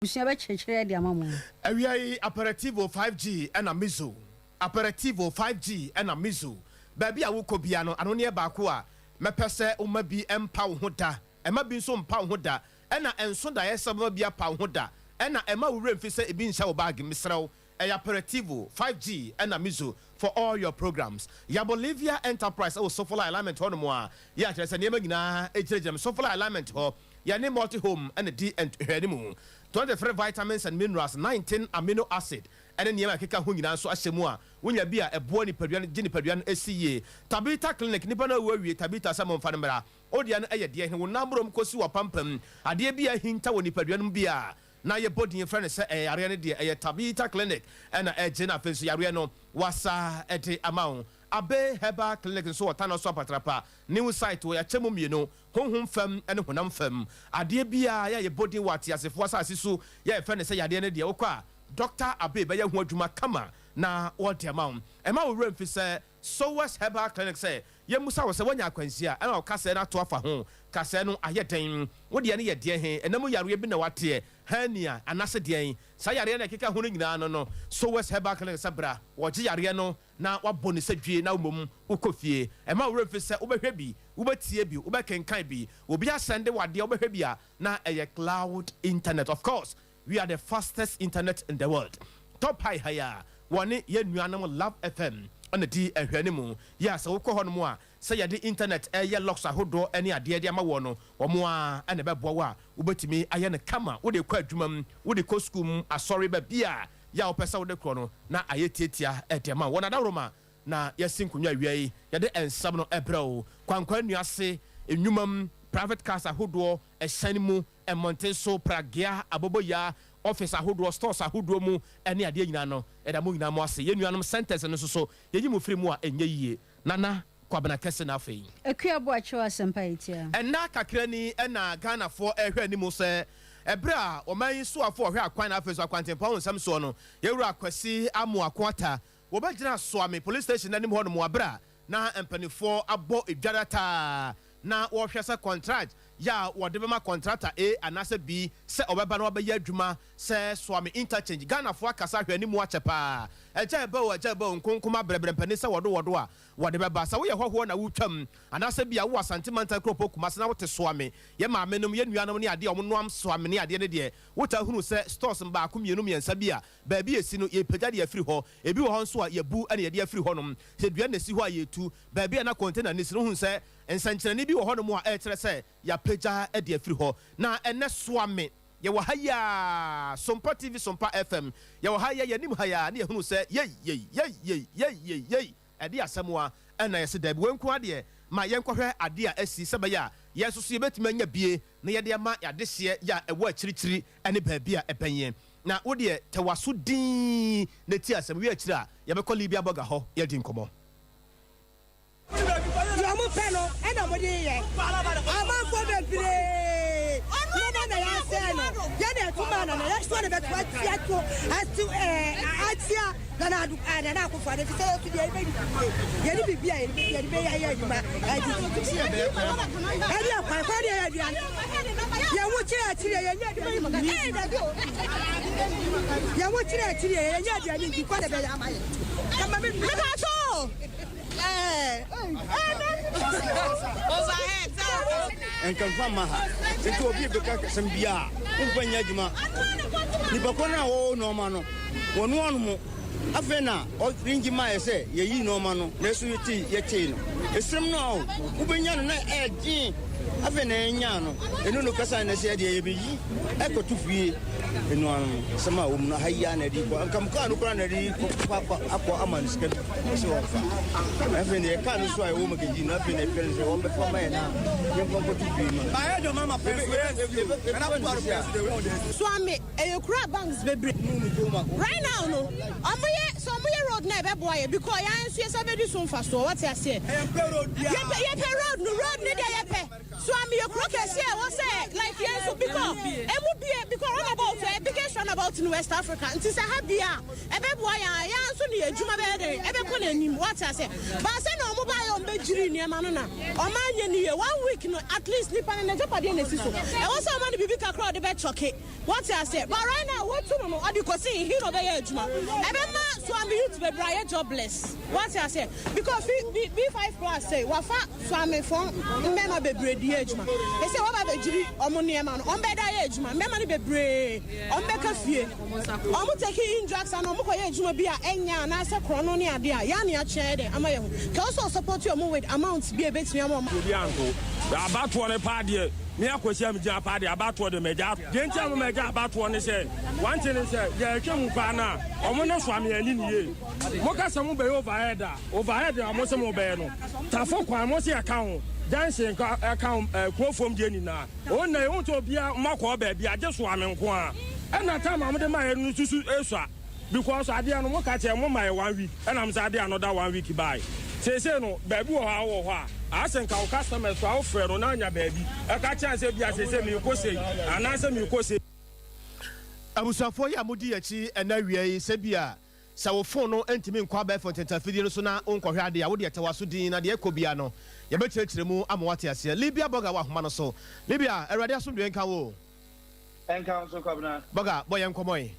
Abusua bɛkyerɛkyerɛ de ama mo. Awia yi Aperitivo 5G ɛna Mizo. Aperitivo 5G ɛna Mizo. Baabi a wokɔ bia no, ano neɛ baako a mɛpɛ sɛ woma bi mpa wo ho da. Ɛma bi nso mpa wo ho da. Ɛna ɛnso da yɛ sɛ woma bi apa wo ho da. Ɛna ɛma wo werɛ mfi sɛ ebi nhyɛ wo bag. Mesrɛ wo, ɛyɛ Aperitivo 5G ɛna Mizo for all your programs. Ya Bolivia Enterprise ɛwɔ Sofola Alignment hɔ nom a yɛ akyerɛ sɛ nneɛma nyinaa gyinagyina mu. Sofola Alignment hɔ, yɛne Multi Home ɛna di nhwɛne mu. 23 vitamins and minerals, 19 amino acid ɛne nneɛma a ɛkeka ho nyinaa nso ahyɛ mu a wonya bi a ɛboa nipadua no, gye nipadua no esi yie. Tabita Clinic, nipa no awu awie, Tabita sɛ momfa no mmra. Odeɛ no ɛyɛ deɛ he wo nam borom kɔsi wɔ pampam adeɛ bi a hinta wɔ nipadua no mu bi a na yɛbɔ din frɛ no sɛ ɛyɛ yareɛ no deɛ, ɛyɛ Tabita Clinic ɛna ɛgye no. Afei nso yareɛ no wasa ɛde ama wo. Abe Herbal Clinic nso wɔ Tano so Apatrapa new site wɔ yɛakyɛ mu mmienu, honhom fam ne honam fam. Adeɛ biara yɛ yɛbɔ din wɔ ateasefoɔ asase so yɛ yɛfrɛ no sɛ yadeɛ no deɛ, wokɔ a Dr Abe bɛyɛ ho adwuma kama na wɔde ama wo. Ɛma wo werɛ mfi sɛ Sowes Herbal Clinic sɛ yɛmmusa wo sɛ woanya akwanhyia ɛna wo kasɛɛ no ato afa ho, kasɛɛ no ayɛ dɛn, wodeɛ no yɛ deɛ he, ɛnam yareɛ bi na wateɛ hernia anase deɛn, saa yareɛ no ɛkeka ho no nyinaa no, Sowes Herbal Clinic sɛ bra, wɔgye yareɛ no na wabɔ ne sɛ dwie na mmom wokɔ fie. Ɛma wo werɛ mfi sɛ wobɛhwɛ bi, wobɛtie bi, wobɛkenkan bi, obi asɛnde wadeɛ wobɛhwɛ bi a na ɛyɛ cloud internet. Of course, we are the fastest internet in the world. Top high ha a wɔne yɛn nuanom Love FM ɛna di ɛhwɛ ne mu yɛ a sɛ wokɔ hɔ nom a sɛ yɛde internet ɛyɛ locks ahodoɔ ne adeɛ de ama wɔ no, wɔn a ɛna ɛbɛboa wo a wobɛtumi ayɛ no kama. Wode kɔ adwuma mu, wode kɔ sukuu mu, asɔre, baabi a yɛ a wopɛ sɛ wode korɔ no na ayɛ tietia ɛde ama wɔn. Adaworoma na yɛsi nkonnwa awia yi yɛde nsɛm no ɛbrɛ wo. Kwankwan nnuase nnwuma mu, private cars ahodoɔ, ɛhyɛn mu, mmɔnten so, pragea, aboboyaa, office ahodoɔ, stores ahodoɔ mu ɛne adeɛ nyinaa no, ɛda mo nyinaa mo ase. Yɛn nuanom centers no nso so yɛyi mo firi mu a ɛnyɛ yie. Nana Kwabena Kɛse na afei. Akua Boakyew, Asɛmpa Yɛtia. Ɛnna kakra ni ɛna Ghanafoɔ ɛhwɛ anim sɛ ɛberɛ a ɔman yi soafoɔ ɔhwɛ akwan na afei so akwantempɔn ho nsɛm soɔ no, yɛwura Kwasi Amoako Ata, wɔbɛgyina Soame Police Station anim hɔ nom aberɛ a na mpanimfoɔ abɔ edwara taa na wɔrehwɛ sɛ contract yɛ a wɔde bɛma contractor A anaasɛ B sɛ ɔbɛba na wabɛyɛ adwuma sɛ Soame Interchange. Ghanafoɔ akasa hwɛ anim akyɛ paa. Ɛgya ɛbɛ o, ɛgya ɛbɛ o, nkonkoma brɛbrɛ mpanin sɛ wɔdo wɔdo a wɔde bɛba. Sɛ woyɛ hɔhoɔ na wotwam anaasɛ bi a wowɔ Asante mantam kuropɔn Kumase na wote Soame, yɛ maame nom, yɛ nuanom ne adeɛ a wɔn noam Soame ne adeɛ no deɛ, wota hunu sɛ stores baako, mmienu, mmiɛnsa bi a baabi esi no yɛpagya de afiri hɔ. Ebi wɔ hɔ nso a yɛbu ɛna yɛde afiri hɔnom. Sɛ dua na esi hɔ a yɛtu baabi a na container ne si no, hu sɛ nsɛnkyerɛnne bi wɔ hɔnom a ɛkyerɛ sɛ yɛapagya de afiri hɔ. Na ɛnɛ Soame yɛwɔ ha yi a Sompa TV, Sompa FM, yɛwɔ ha yɛ yɛnim ha yi a ne yɛhunu sɛ yei yei yei yei yei yei yei ɛde asɛm a ɛna yɛsɛ daabi wɔn nko adeɛ ma yɛnkɔhwɛ adeɛ a asi sɛ bɛyɛ a yɛn nso so yɛbɛtumi anya bie na yɛde ama yɛadehyeɛ yɛ a ɛwɔ akyirikyiri ne baabi a ɛbɛn yɛn. Na wodeɛ tɛwa so din na ti asɛm wi akyiri a yɛbɛkɔ Libya Bɔga hɔ yɛdi nkɔmmɔ. Deɛ ɔmo pɛ no ɛna ɔmo de yɛ amanfoɔ bebree. Nneɛma na yɛasɛe no, yɛna ɛto maa nana yɛsoɔ ne bɛto atia to ati ɛɛ atia Nana Ado ɛɛ Nana Akufo Ado fi sɛ yɛto deɛ yɛbɛdi yɛde biribi a yɛde bɛyɛ ayɛ adwuma ɛdi ɛde ɛkwan kwan deɛ yɛ aduane yɛn ho kyerɛ akyire, yɛnyɛ aduane, yɛn ho kyerɛ akyire, yɛnyɛ aduane nti kwan na bɛyɛ ama yɛ kama mi. Meka so. Overhead. Nkamfa ma ha nti obi bɛka kasɛm bi a womfa nyɛ adwuma. Nipa kɔ no a wɔwɔ nɔɔma no wɔno anom afei na ɔringye ma yɛ sɛ yɛyi nɔɔma no na ɛso yɛtei yɛtei no ɛsrɛm no a wobɛnya no na ɛɛden. Afei na ɛnya no ɛno no kasa na sɛ yɛdeɛ yɛbɛyi ɛkɔto fie ɛno ano no sɛm a wɔ mu no ha yi a na ɛde kɔ nkam kaa no koraa na ɛde kɔ akɔ ama no sika bi sɛ wɔmfa. Afei na yɛkaa no so a ɛwɔ magagyi no, afei na ɛfrɛ no sɛ wɔmbɛfa ma yɛ na yɛmfa nkɔto fie no. Suame ɛyɛ kura banks bebree. Right now no, ɔmo yɛ sɛ ɔmo yɛ road na ɛbɛboa yɛ because yɛn nso yɛ sɛ bɛdi so mfasoɔ, wɔte aseɛ. Yɛpɛ road no, road ne deɛ yɛpɛ. Suame yɛ kuro kɛseɛ a ɛwɔ sɛ like yɛn nso because emu bie because roundabout ɛyɛ biggest. biggest roundabout in West Africa. Nti sɛ ha bia a, ɛbɛboa yɛn a, yɛn nso ne yɛn adwuma bɛyɛ dɛn? Ɛbɛkɔ n'anim. Wate aseɛ? But sɛ na ɔmo baayɛ ɔmo bɛgyiri nneɛma no na ɔmo anyɛ ne yie. One week no, at least nipa no n'agyapadeɛ na esi so. Ɛwɔ sɛ ɔma no biribi kakra a ɔde bɛkyɔke. Wate aseɛ? But right now, wotu no no, ɔde kɔsi he na ɔbɛyɛ adwuma. Ɛbɛma Suame youth bebree ayɛ jobless. Wate aseɛ? Because B B5 Plus sɛ wafa Suamefoɔ mmarima bebree di adwuma. Ɛsɛ wɔba abɛgyiri ɔmo nneɛma no, ɔmo bɛda ayɛ adwuma. Mmarima no bebree, ɔmo bɛka fie. Ɔmo take in drugs ana ɔmo kɔyɛ adwuma bi a ɛnya anaasɛ korɔ ne adeɛ a yɛa ne akyea yɛ dɛ ama yɛ ho. Kɛ ɔsɛ ɔsupport ɔmo with amount bi a ebetumi ama ɔmo. Obi anto abatoɔ no paa deɛ, me Akɔsi a megyina paa deɛ, abatoɔ de magya deɛ nti a mo magya abatoɔ ne sɛ wante ne sɛ yɛhwɛ mu paa no a, ɔmo ne so ameani ne yie. Moka sɛ mobɛyɛ overhead a, overhead a mo sɛ mobɛyɛ no, Tafo kwan mo sɛ ɛka ho, junction ka ɛka ho, kuro fam deɛ nyinaa ɔn na ɛhu sɛ obiara makɔɔ baabi agye so ame nko a. Ɛna time a mode mayɛ no susu esua because adeɛ no moka kyerɛ mo ma yɛ one week, ɛna mo sɛ adeɛ another one week baa seesei no, baabi wɔ hɔ a wowɔ hɔ a asɛ nka wo customers so a wofrɛ no na anya baabi ɛka kyerɛ sɛ bia seesei meekɔ sei anaasɛ meekɔ sei. Abusuafoɔ yi a modi akyi ɛna awia yi, sɛ bi a sɛ wo phone no ntumi nkɔ abɛɛfo ntentafidie no so na wonkɔhwɛ adeɛ a, wode ɛtɛ w'aso din na deɛ ɛkɔ bia no yɛbɛkyerɛkyerɛ mu ama wate aseɛ. Libya Bɔga wɔ ahoma no so. Libya, Awurade asomdwe nka wo. Ɛnka nso, Kwabena. Bɔga, bɔ yɛn nkɔmmɔ yi.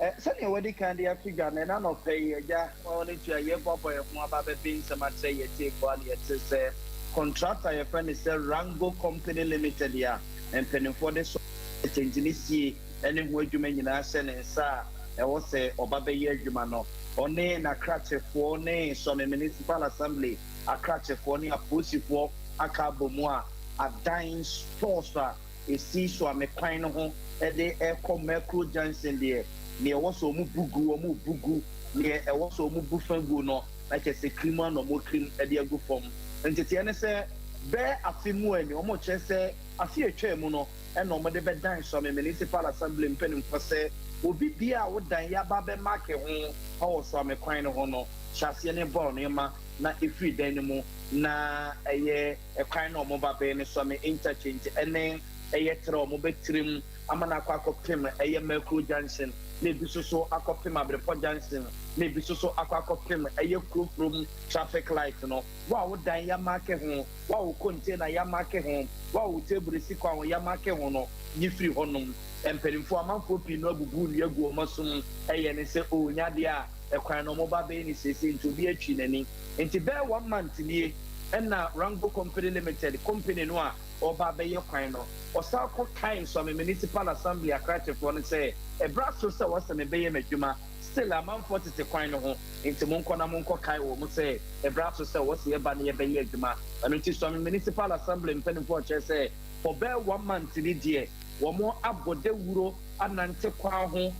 Sɛnea wɔde kan de ato dwa no, ɛna nɔpɛ yi, agya wɔn ne tua yɛboaboa yɛn ho aba abɛbe nsɛm akyerɛ yɛ tiefoɔ a, ne yɛte sɛ contractor yɛfrɛ no sɛ Rango Company Limited a mpanimfoɔ de so kyɛnkyɛn sie ne ho adwuma nyinaa hyɛ ne nsa a ɛwɔ sɛ ɔba bɛyɛ adwuma no, ɔne n'akrakyefoɔ ne Suame Municipal Assembly akrakyefoɔ ne apolisifoɔ aka abɔ mu a adan stores a esi Suame kwan no ho de ɛkɔ Mercury Junction deɛ, nea ɛwɔ sɛ ɔmo bu gu, ɔmo bu gu, nea ɛwɔ sɛ ɔmo bu fa gu no na kyerɛ sɛ kirim a na ɔmo kirim de agu fam. Nteteɛ ne sɛ bɛɛ afe mu ani, ɔmo kyerɛ sɛ afe atwa mu no ɛna ɔmo de bɛdan Suame Municipal Assembly mpanimfoɔ sɛ obi bia a wodan yaba bɛmark ho ɛwɔ Suame kwan no ho no, hyɛ aseɛ ne bɔɔl nneɛma na efiri dan no mu na ɛyɛ ɛkwan na ɔmo ba bɛyɛ ne Suame Interchange ɛne ɛyɛ trɛ ɔmo bɛtirim ama no akɔ akɔpem ɛyɛ Mercury Junction, na ebi nso so akɔpem Abirepɔ Junction, na ebi nso so akɔ akɔpem ɛyɛ Kurofurom traffic light no. Wo a wodan yamark ho, wo a wo container yamark ho, wo a wo table si kwan ho yamark ho no, yi firi hɔnom. Mpanimfoɔ, amanfoɔ pii no abubu nnua gu wɔn asom, ɛyɛ ne sɛ o nyadeɛ a ɛkwan no ɔmo ba bɛyɛ ne siesie, nti obi atwi n'ani. Nti bɛyɛ one month nie ɛna Rango Company Limited company no a ɔba bɛyɛ kwan no, ɔsan kɔ kae Suame Municipal Assembly akrakyefoɔ no sɛ ɛbra so sɛ wɔsɛ me bɛyɛ m'adwuma, still amanfoɔ tete kwan no ho, nti monkɔ na monkɔ kae wɔ mo sɛ ɛbra so sɛ wɔsɛ yɛba no yɛbɛyɛ adwuma. Ɛno nti Suame Municipal Assembly mpanimfoɔ kyerɛ sɛ for bɛyɛ one month ni deɛ, wɔn abɔ dawuro anante kwan ho.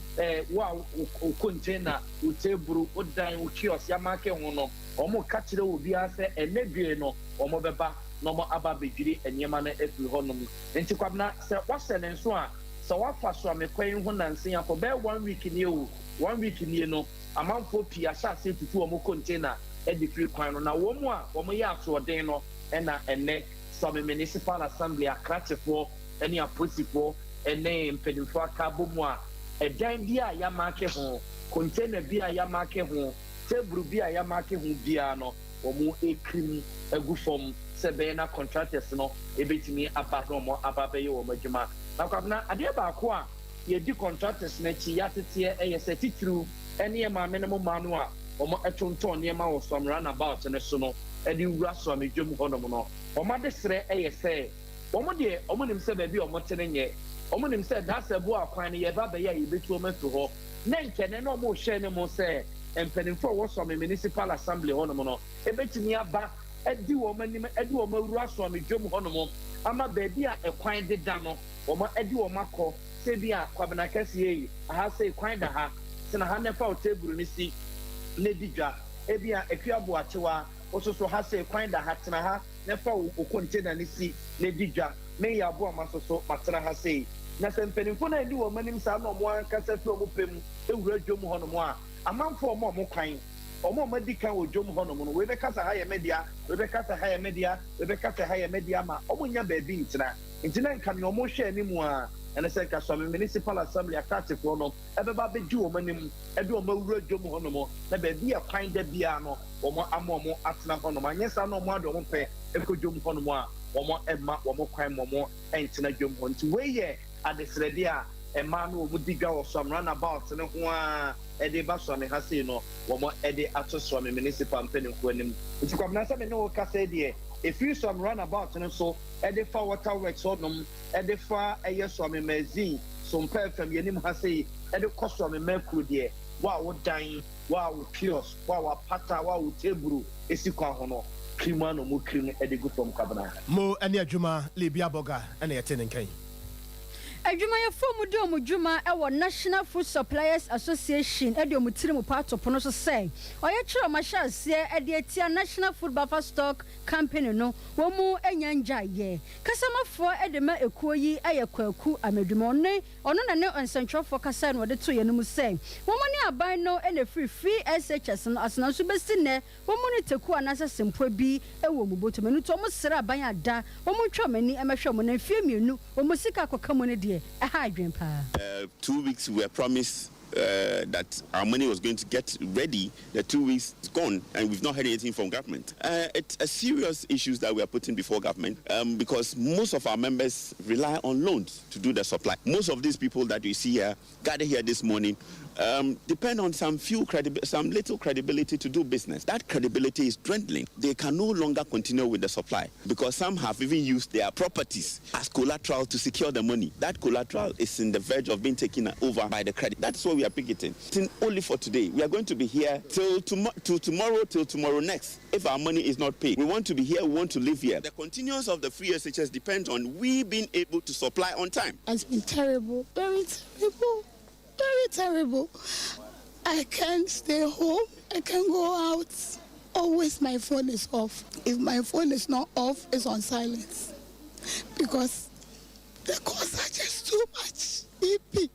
Wo a wo container, wo table, wo dan, wo kiosk yamark ho no, wɔn ka kyerɛ obiara sɛ ɛnɛ due no wɔn bɛba na wɔn aba abɛdwiri nneɛma no afiri hɔnom. Nti Kwabena, sɛ wahyɛ ne nso a sɛ wafa so a mekwan ho nanse afɔ bɛyɛ one week nie o, one week nie no, amanfoɔ pii ahyɛ ase tutu wɔn container de firi kwan no, na wɔn a wɔn yɛ asoɔden no ɛna ɛnɛ Suame Municipal Assembly akrakyefoɔ ne apolisifoɔ ne mpanimfoɔ aka abɔ mu a ɛdan bi a yamark ho, container bi a yamark ho, table bi a yamark ho biara no, wɔn ekirim agu fam sɛ bɛyɛ na contractors no ebetumi aba na wɔn aba bɛyɛ wɔn adwuma. Na Kwabena, adeɛ baako a yɛdi contractors n'akyi yɛateteɛ ɛyɛ sɛ titiriw ɛne yɛ maame no mo mmaa no a wɔn ɛtontɔn nneɛma wɔ Suame roundabout no so no ɛde wura Suame dwam hɔnom no, wɔn adesrɛ ɛyɛ sɛ wɔn deɛ, wɔn nim sɛ baabi a wɔn te no nyɛ, wɔn nim sɛ daasɛ bo akwan no yɛba bɛyɛ a yɛbɛtu wɔn afiri hɔ ne nkɛnɛ na wɔn rehyɛ ne mu sɛ mpanimfoɔ a wɔwɔ Suame Municipal Assembly hɔnom no ebɛtumi aba ɛdi wɔn anim ɛde wɔn awura Suame dwam hɔnom ama baabi a ɛkwan deda no wɔn ɛde wɔn akɔ, sɛ bi a Kwabena kɛseɛ yi aha sɛ kwan da ha, tena ha nefa wo table no si na di dwa. Ebi a Akua Boakyewa wososo ha sɛ kwan da ha, tena ha nefa wo container no si na di dwa. Meyɛ aboama soso matena ha sei. Na sɛ mpanimfoɔ no ani wɔn anim saa na wɔn ankasa fi wɔn pɛ mu ewura dwam hɔnom a, amanfoɔ wɔn a wɔn kwan wɔn a wɔadi kan wɔ dwam hɔnom no, wei bɛkasa ha yɛ media, wei bɛkasa ha yɛ media, wei bɛkasa ha yɛ media, ma wɔn nya baabi ntena. Nti na nka nea wɔn hwɛ anim a Ɛne sɛ nka Suame Municipal Assembly akrakyefoɔ no bɛba abɛdi wɔn anim de wɔn awura dwam hɔnom na baabi a kwan da biara no wɔn ama wɔn atena hɔnom. Anyɛ saa na wɔn ade wɔn pɛ kɔ dwam hɔnom a, wɔn mma wɔn kwan ma wɔn ntena dwam hɔ. Nti wei yɛ adesrɛdeɛ a mmaa no wɔn di dwa wɔ Suame Runabout no ho ara de ba Suame ha sei no wɔn de ato Suame Municipal mpanimfoɔ anim. Nti Kwabena sɛ me ne wo kasa yi deɛ, ɛfiri Suame Runabout no so de fa Water Works hɔnom de fa ɛyɛ Suame Magazine, Sompa FM yɛnim ha sei de kɔ Suame Mercury deɛ, wo a wo dan, wo a wo kiosk, wo a w'apata, wo a wo teburu si kwan ho no, krim ara na wɔn krim de gu fam Kwabena. Mo ne adwuma Libya Boga na yɛte ne nka yi. Adwumayɛfoɔ a wɔdi wɔn dwuma wɔ National Food Suppliers Association de wɔn tiri mu pa ato pono so sɛ ɔyɛkyerɛ a wɔahyɛ aseɛ de atia National Food Buffer Stock Company no wɔn mu nnya ngyaeɛ. Kasamafoɔ de ma ekuo yi yɛ Kwaku Amedwuma. Ɔne ɔno na ne nsɛntwerɛfoɔ kasaeɛ na ɔde too yɛn anim sɛ wɔn ne aban no na ɛfiri Free SHS no ase nanso bɛsi nnɛ wɔn ne takuo anaasɛ sempoa bi wɔ wɔn bɔtɔ mu. Ɛno nti wɔn srɛ aban ada wɔn ntwa wɔn ani mmɛhwɛ wɔn na mfeɛ mmienu wɔn sika akɔka mu no deɛ ɛha adwene paa. 2 weeks we were promised that our money was going to get ready. The 2 weeks is gone, and we've not heard anything from government. It's a serious issues that we are putting before government because most of our members rely on loans to do the supply. Most of these people that you see here, gathered here this morning, depend on some little credibility to do business. That credibility is dwindling. They can no longer continue with the supply because some have even used their properties as collateral to secure the money. That collateral is in the verge of being taken over by the credit. That's what we are picketing. Only for today. We are going to be here till tomorrow, till tomorrow next. If our money is not paid, we want to be here. We want to live here. The continuance of the free SHS depends on we being able to supply on time. It's been terrible, very terrible, very terrible. I can't stay home. I can't go out. Always my phone is off. If my phone is not off, it's on silence. Because the costs are just too much. BP,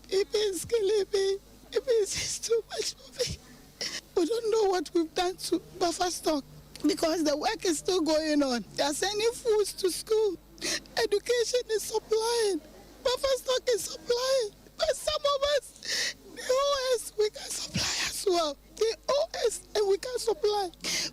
BP is killing me. BP is just too much for me. We don't know what we've done to buffer stock because the work is still going on. They are sending foods to school. Education is supplying. Buffer stock is supplying. But some of us, they owe us, we can supply as well. They owe us and we can supply.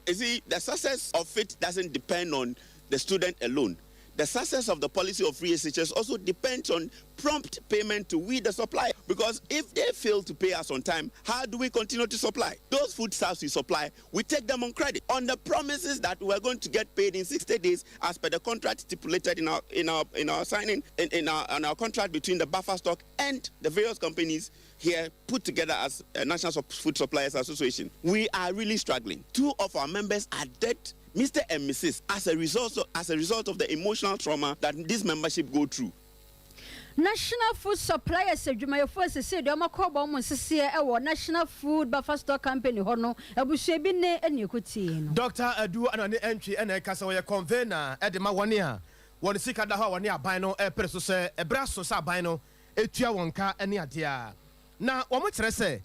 You see, the success of it doesn't depend on the student alone. The success of the policy of free SHS also depends on prompt payment to we, the supplier. Because if they fail to pay us on time, how do we continue to supply? Those foodstuffs we supply, we take them on credit on the promises that we're going to get paid in 60 days as per the contract stipulated in our signing in our contract between the buffer stock and the various companies here put together as a National Food Suppliers Association. We are really struggling. Two of our members are dead, Mr. and Mrs., as a result of the emotional trauma that this membership go through. National Food Suppliers adwumayɛfoɔ sese deɛ ɔmakɔ bɔ ɔmo nseseɛ ɛwɔ National Food Buffer Stock Company hɔ no, abusua bi ne ɛne ɛkɔtie no. Dr Adu ana ne ɛntwi ɛna ɛka sɛ wɔyɛ convener ɛde ma wɔne a wɔne sika da hɔ a wɔne aban no ɛpere so sɛ ɛberɛ aso sɛ aban no ɛtua wɔn ka ne adeɛ a na wɔn kyerɛ sɛ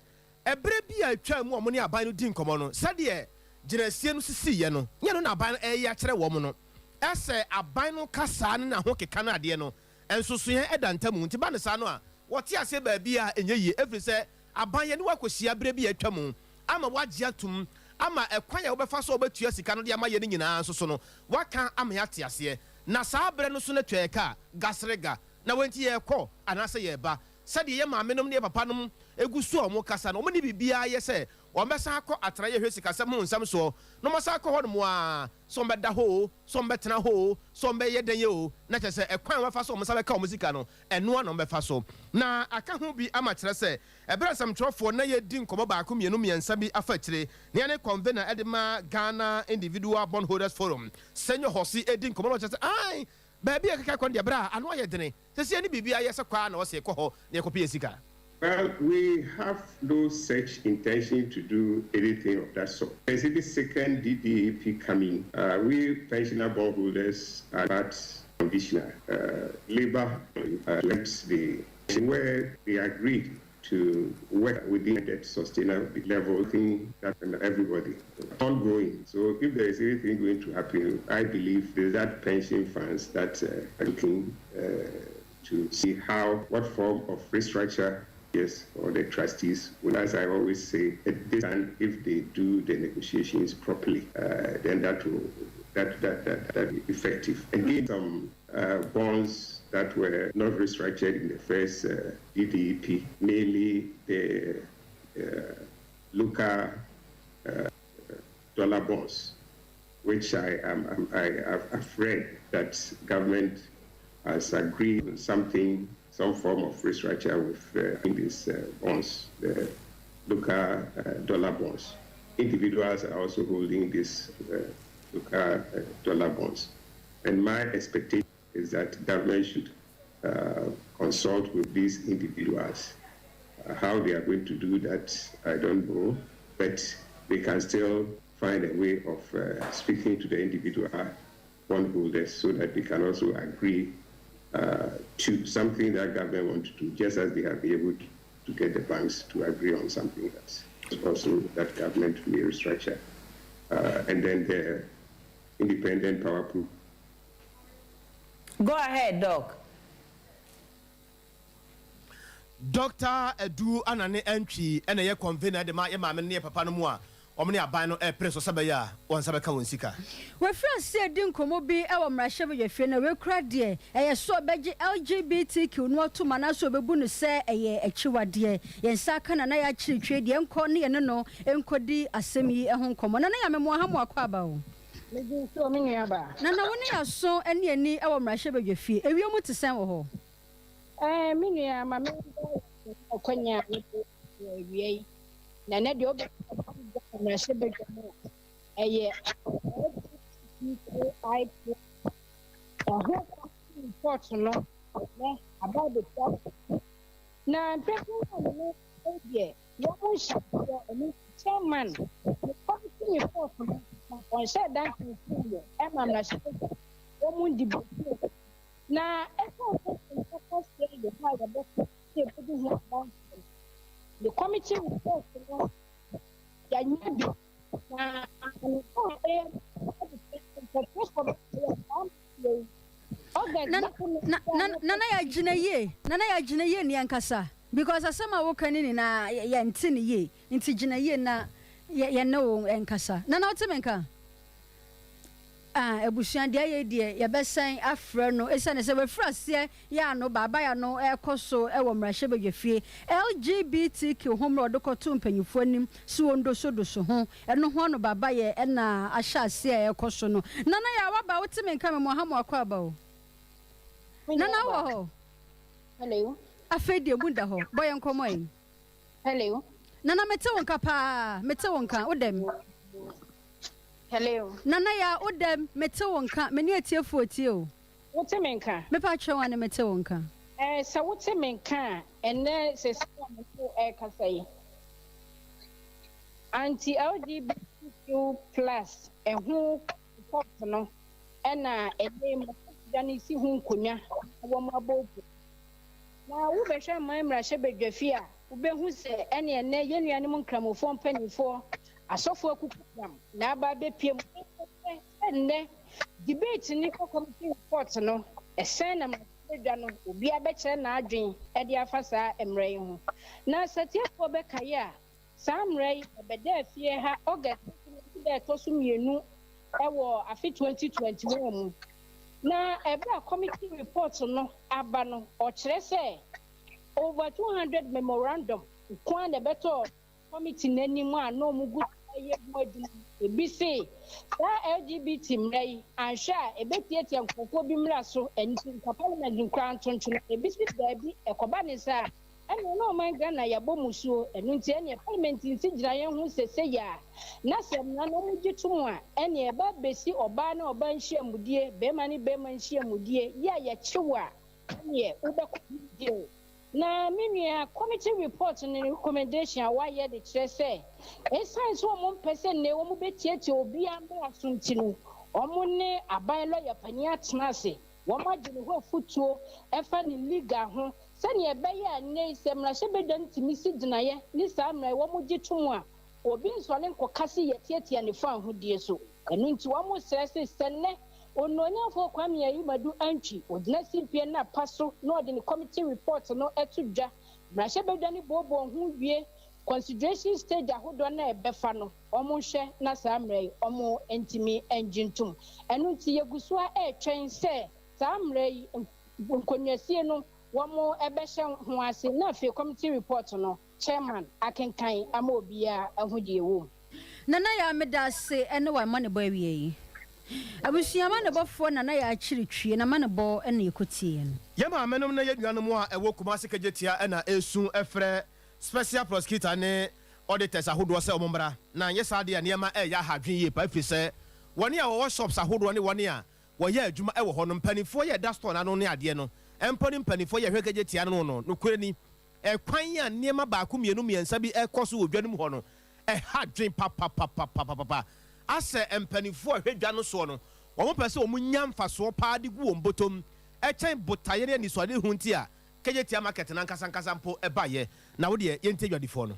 ɛberɛ bi a atwa mu a wɔn ne aban no di nkɔmmɔ no, sɛdeɛ gyinasie no sisiiɛ no nyɛ no na aban no ɛyɛ akyerɛ wɔn no, ɛsɛ aban no kasaa ne n'aho keka no adeɛ no nsosoeɛ ɛda ntam. Nti ba ne saa no a wɔte aseɛ baabi a ɛnyɛ yie, ɛfiri sɛ aban yɛ ne wakɔhyia berɛ bi a atwa mu ama wagye atom ama ɛkwan a wobɛfa so a wobɛtua sika no de ama yɛ no nyinaa nso so no waka ama yɛate aseɛ, na saa berɛ no so no tua yɛ ka gaserega na wɔnti yɛrekɔ anaasɛ yɛreba. Sɛdeɛ yɛ maame nom ne yɛ papa nom egu so a wɔn kasa no, wɔn ne biribiara yɛ sɛ wɔn bɛsan akɔ atenaeɛ hwɛ sikasɛm ho nsɛm soɔ na wɔn asan akɔ hɔ nom a sɛ wɔn bɛda hɔ o, sɛ wɔn bɛtena hɔ o, sɛ wɔn bɛyɛ dɛn yɛ o, na kyerɛ sɛ ɛkwan a wɔbɛfa so wɔn nsa bɛka wɔn sika no, ɛnoa na wɔn bɛfa so na aka ho bi ama kyerɛ sɛ ɛberɛ nsɛmtwerɛfoɔ na yɛdi nkɔmmɔ baako, mmienu, mmiɛnsa bi afa akyire na yɛne convener ɛde ma Ghana Individual Bondholders Forum, Senior Hɔsi, ɛdi nkɔmmɔ na ɔkyerɛ sɛ ai baabi a keka kɔ no deɛ, berɛ a ano ayɛ dene sɛ sɛ ne biribi ayɛ sɛ kwaa na ɔsɛ kɔ hɔ na yɛkɔpɛ yɛ sika. Well, we have no such intention to do anything of that sort. There's the second DDAP coming. We pensioner bondholders are not conditional. Labor the where they agreed to work within that sustainable level thing that everybody ongoing. So if there is anything going to happen, I believe there's that pension funds that are looking to see how, what form of restructure yes, or the trustees will, as I always say, at this time, if they do the negotiations properly, then that will that that that that be effective. Again, some bonds that were not restructured in the first DDEP, mainly the local dollar bonds, which I am I have read that government has agreed on something, some form of restructure with these bonds, the local dollar bonds. Individuals are also holding these local dollar bonds. And my expectation is that government should consult with these individuals. How they are going to do that, I don't know, but they can still find a way of speaking to the individual bondholders so that they can also agree to something that government want to do, just as they have been able to get the banks to agree on something that's also that government may restructure. And then the independent power pool. Go ahead, Doc. Dr. Edu Anane Antwi ɛna ɛyɛ convener de ma yɛ maame ne yɛ papa no mu a wɔn ne aban no ɛrepere so sɛ bɛyɛ a wɔn nsa bɛka wɔn sika. Wɔafiri ase adi nkɔmmɔ bi wɔ mmarahyɛbadwafie na wei kora deɛ ɛyɛ so ɔbɛgye LGBTQ no atom anaasɛ ɔbɛbu no sɛ ɛyɛ akyiwadeɛ. Yɛn nsa aka Nana Yaa Akyirikyiri deɛ nkɔ ne yɛne no nkɔdi asɛm yi ho nkɔmmɔ. Nana Yaa mema wo ha mo akɔ aba o. Megye nsuo me nua baa. Nana wo ne aso ne ani wɔ mmarahyɛbadwafie. Ewiem te sɛn wɔ hɔ? Ɛɛ me nua ma me ɔkwanya a mede wɔ awia yi. Na ɛnɛ deɛ wobɛka mmarahyɛbadwa mu a ɛyɛ LGBTQI ɛho report no nɛ aba abɛtua na mpɛn a ne deɛ wɔn mo nhyɛ aseɛ ɛno chairman ne committee report no ɔnhyɛ dan tuntum yɛ ɛma mmarahyɛbadwa wɔn mo di bɛtuo na ɛsɛ sɛ nkɔkɔseɛ yɛ hɔ a yɛbɛkɔ sɛ yɛbɛdi ho adanseɛ. The committee report no yɛanyɛ bi na anokɔ a ɛyɛ mpɛtɛfoɔ bɛyɛ saa yi August. Nana yɛagyina yie, Nana yɛagyina yie ne yɛnkasa because asɛm a woka no nyinaa yɛnte ne yie, nti gyina yie na yɛne wo nkasa. Nana, wote me nka? Ah, abusua deɛ yɛ deɛ yɛbɛsɛn afrɛ no ɛsiane sɛ wafiri aseɛ yɛ ano baaba yɛ ano ɛkɔ so ɛwɔ mmarahyɛbadwafie LGBTQ ho mmerɛ ɔde kɔto mpanyinfoɔ anim si wɔn dosodoso ho ɛno ho ano baaba yɛ ɛna ahyɛ aseɛ a ɛkɔ so no. Nana yɛ awaba, wote me nka? Me mo ha mo akɔ aba o. Nana wɔ hɔ? Hello. Afei deɛ mu da hɔ, bɔ yɛn nkɔmmɔ yi. Hello. Nana, mete wo nka paa, mete wo nka, wo dɛm? Hello. Nana yɛ wo dɛm? Mete wo nka, me ne atiefoɔ tie o. Wote me nka? Mepa kyerɛ wa ne mete wo nka. Ɛɛ, sɛ wote me nka a, ɛnɛ sɛ sɛ a me ne ɛrekasa yi, anti LGBTQ+ ɛho report no ɛna ɛnɛ mu da no si ho nkonnwa na wɔn abɔ opu na wobɛhwɛ mman mmarahyɛbadwafie a wobɛhu sɛ ɛne ɛnɛ yɛn nuanom nkramofoɔ mpanimfoɔ asɔfoɔ akukudam na aba abɛpie mu sɛ nnɛ debate ne kɔ committee report no ɛsɛn na mmarahyɛbadwa no obiara bɛkyerɛ n'adwen ɛde afa saa mmerɛ yi ho. Na sɛtiafoɔ bɛkaeɛ a, saa mmerɛ yi ɛbɛda afie ha August da ɛtɔ so 2 ɛwɔ afe 2021 mu. Na ɛberɛ a committee report no aba no, ɔkyerɛ sɛ over 200 memorandum nko na ɛbɛtɔ committee n'anim a na ɔmo gu ɛyɛ ho adwuma. Ebi se saa LGBT mmerɛ yi anhwɛ a ebetiatia nkurɔfoɔ bi mmara so, ɛnti nka parliament nkura ntontono. Ebi si baabi ɛkɔba ne sa ɛna na ɔman Ghana yɛbɔ musuo, ɛno nti ɛneɛ parliament nsi gyina yɛn ho sese yɛ a na sɛ mmara no ɔmo gye tom a, ɛneɛ ɛba besi ɔbaa ne ɔbaa nhyiamudie, bɛrima ne bɛrima nhyiamudie yi a yɛkyew a, ɛneɛ wobɛkɔ jail. Na me nua, committee report ne recommendation a wayɛ de kyerɛ sɛ ɛsiane sɛ wɔn mpɛ sɛ nnɛ wɔn bɛtiatia obiara mmara so nti no, wɔn ne aban lɔya panin atena ase, wɔn agye ne ho afutuo ɛfa ne legal ho sɛnea ɛbɛyɛ a nnɛ yi sɛ mmarahyɛbadwa no tumi si gyinaeɛ ne saa mmara yi wɔn gye tom a, obi nsɔre nkɔka se yɛtiatia ne fa ahodie so. Ɛno nti wɔn srɛ se sɛ nnɛ Onuonyamfoɔ Kwame Ayimadu Antwi, ɔgyina simpie no apa so na ɔde ne committee report no to dwa. Mmarahyɛbadwa no booboo ho wie consideration stage ahodoɔ no a ɛbɛfa no, wɔnhwɛ na saa mmerɛ yi wɔntumi ngye ntom. Ɛno nti yɛgu so ara retwɛn sɛ saa mmerɛ yi nkonnwasie no wɔbɛhyɛ ho ase na afei committee report no chairman akenkan ama obiara ahu deɛ ɛwɔ mu. Nana Yaa medaase ɛne w'amanebɔ awiei. Abusua amanebɔfoɔ Nana Yaa Akyiri Twie n'amanebɔ na yɛkɔtieɛ no. Yɛn maamenom ne yɛn nuanom a ɛwɔ Kumasi Kejetia na ɛresu frɛ Special Prosecutor ne Auditors ahodoɔ sɛ wɔn mmra na anyɛ saa deɛ a nneɛma reyɛ aha adwene yie paa ɛfiri sɛ wɔn a wɔwɔ shops ahodoɔ ne wɔn a wɔyɛ adwuma wɔ hɔ no mpaninfoɔ yɛ ɛda store no ano ne adeɛ no mpo ne mpaninfoɔ yɛ ɛhwɛ Kejetia no no nokorɛ ni ɛkwan a nneɛma baako mmienu mmiɛnsa bi rekɔ so wɔ dwa no mu hɔ no ɛha adwene papapapapapapa asɛ mpaninfoɔ a ɛhwɛ dwa no soɔ no wɔn pɛ sɛ wɔn nya mfasoɔ paa de gu wɔn bɔtɔm ɛkyɛn botaeɛ ne anisoadehu nti a Kejetia market no ankasa ankasa mpo baeɛ. Na wo deɛ yɛntie dwadifoɔ no.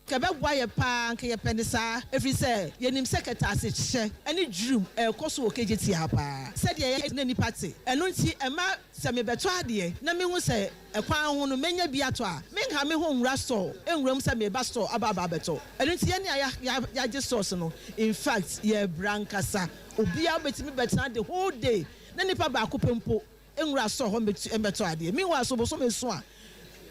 Nka ɛbɛboa yɛ paa, nka yɛpɛ no saa, ɛfiri sɛ yɛnim sɛ kɛtɛasehyɛ ne dwirim rekɔ so wɔ Kejetia ha paa, sɛdeɛ ɛyɛ na nnipa te. Ɛno nti ɛma sɛ mebɛtɔ adeɛ na mehu sɛ ɛkwan ho no mɛnya bi atɔ a, menha me ho nwura store nwura mu sɛ mereba store aba aba abɛtɔ. Ɛno nti yɛn a yɛagye stores no, in fact yɛrebrɛ ankasa. Obiara bɛtumi bɛtena the whole day na nipa baako pɛ mpo nwura sɔ hɔ mmɛtɔ adeɛ. Meanwhile so bosome so a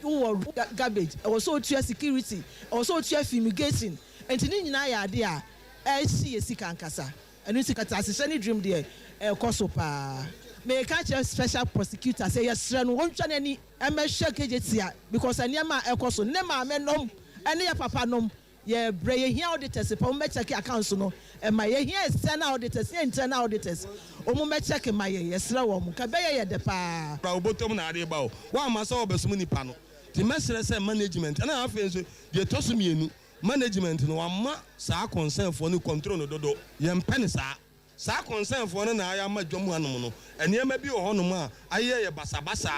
wowɔ garbage, ɛwɔ sɛ wotua security, ɛwɔ sɛ wotua fumigation, nti ne nyinaa yɛ adeɛ a ɛrehye yɛ sika ankasa. Ɛno nti kɛtɛasehyɛ ne dream deɛ ɛrekɔ so paa. Meka akyerɛ special prosecutor sɛ yɛsrɛ no ɔntwa n'ani mmɛhwɛ Kejetia because nneɛma a ɛrekɔ so ne maame nom ne yɛ papa nom. Yɛbrɛ, yɛhia auditors pa, wɔn bɛ check accounts no ma yɛn, yɛhia external auditors ne internal auditors, wɔn bɛ check ma yɛn, yɛsrɛ wɔn, nka ɛbɛyɛ yɛ dɛ paa. Bra wo bɔtɔm na ade ba o. Woamma sɛ wɔbɛsom nnipa no. Nti mɛsrɛ sɛ management ɛna afei nso deɛ ɛtɔ so mienu management no wama saa concern foɔ no control no dodo. Yɛmpɛ no saa. Saa concern foɔ no na ayɛ ama dwam hanom no nneɛma bi wɔ hɔnom a ayeyɛ yɛ basabasa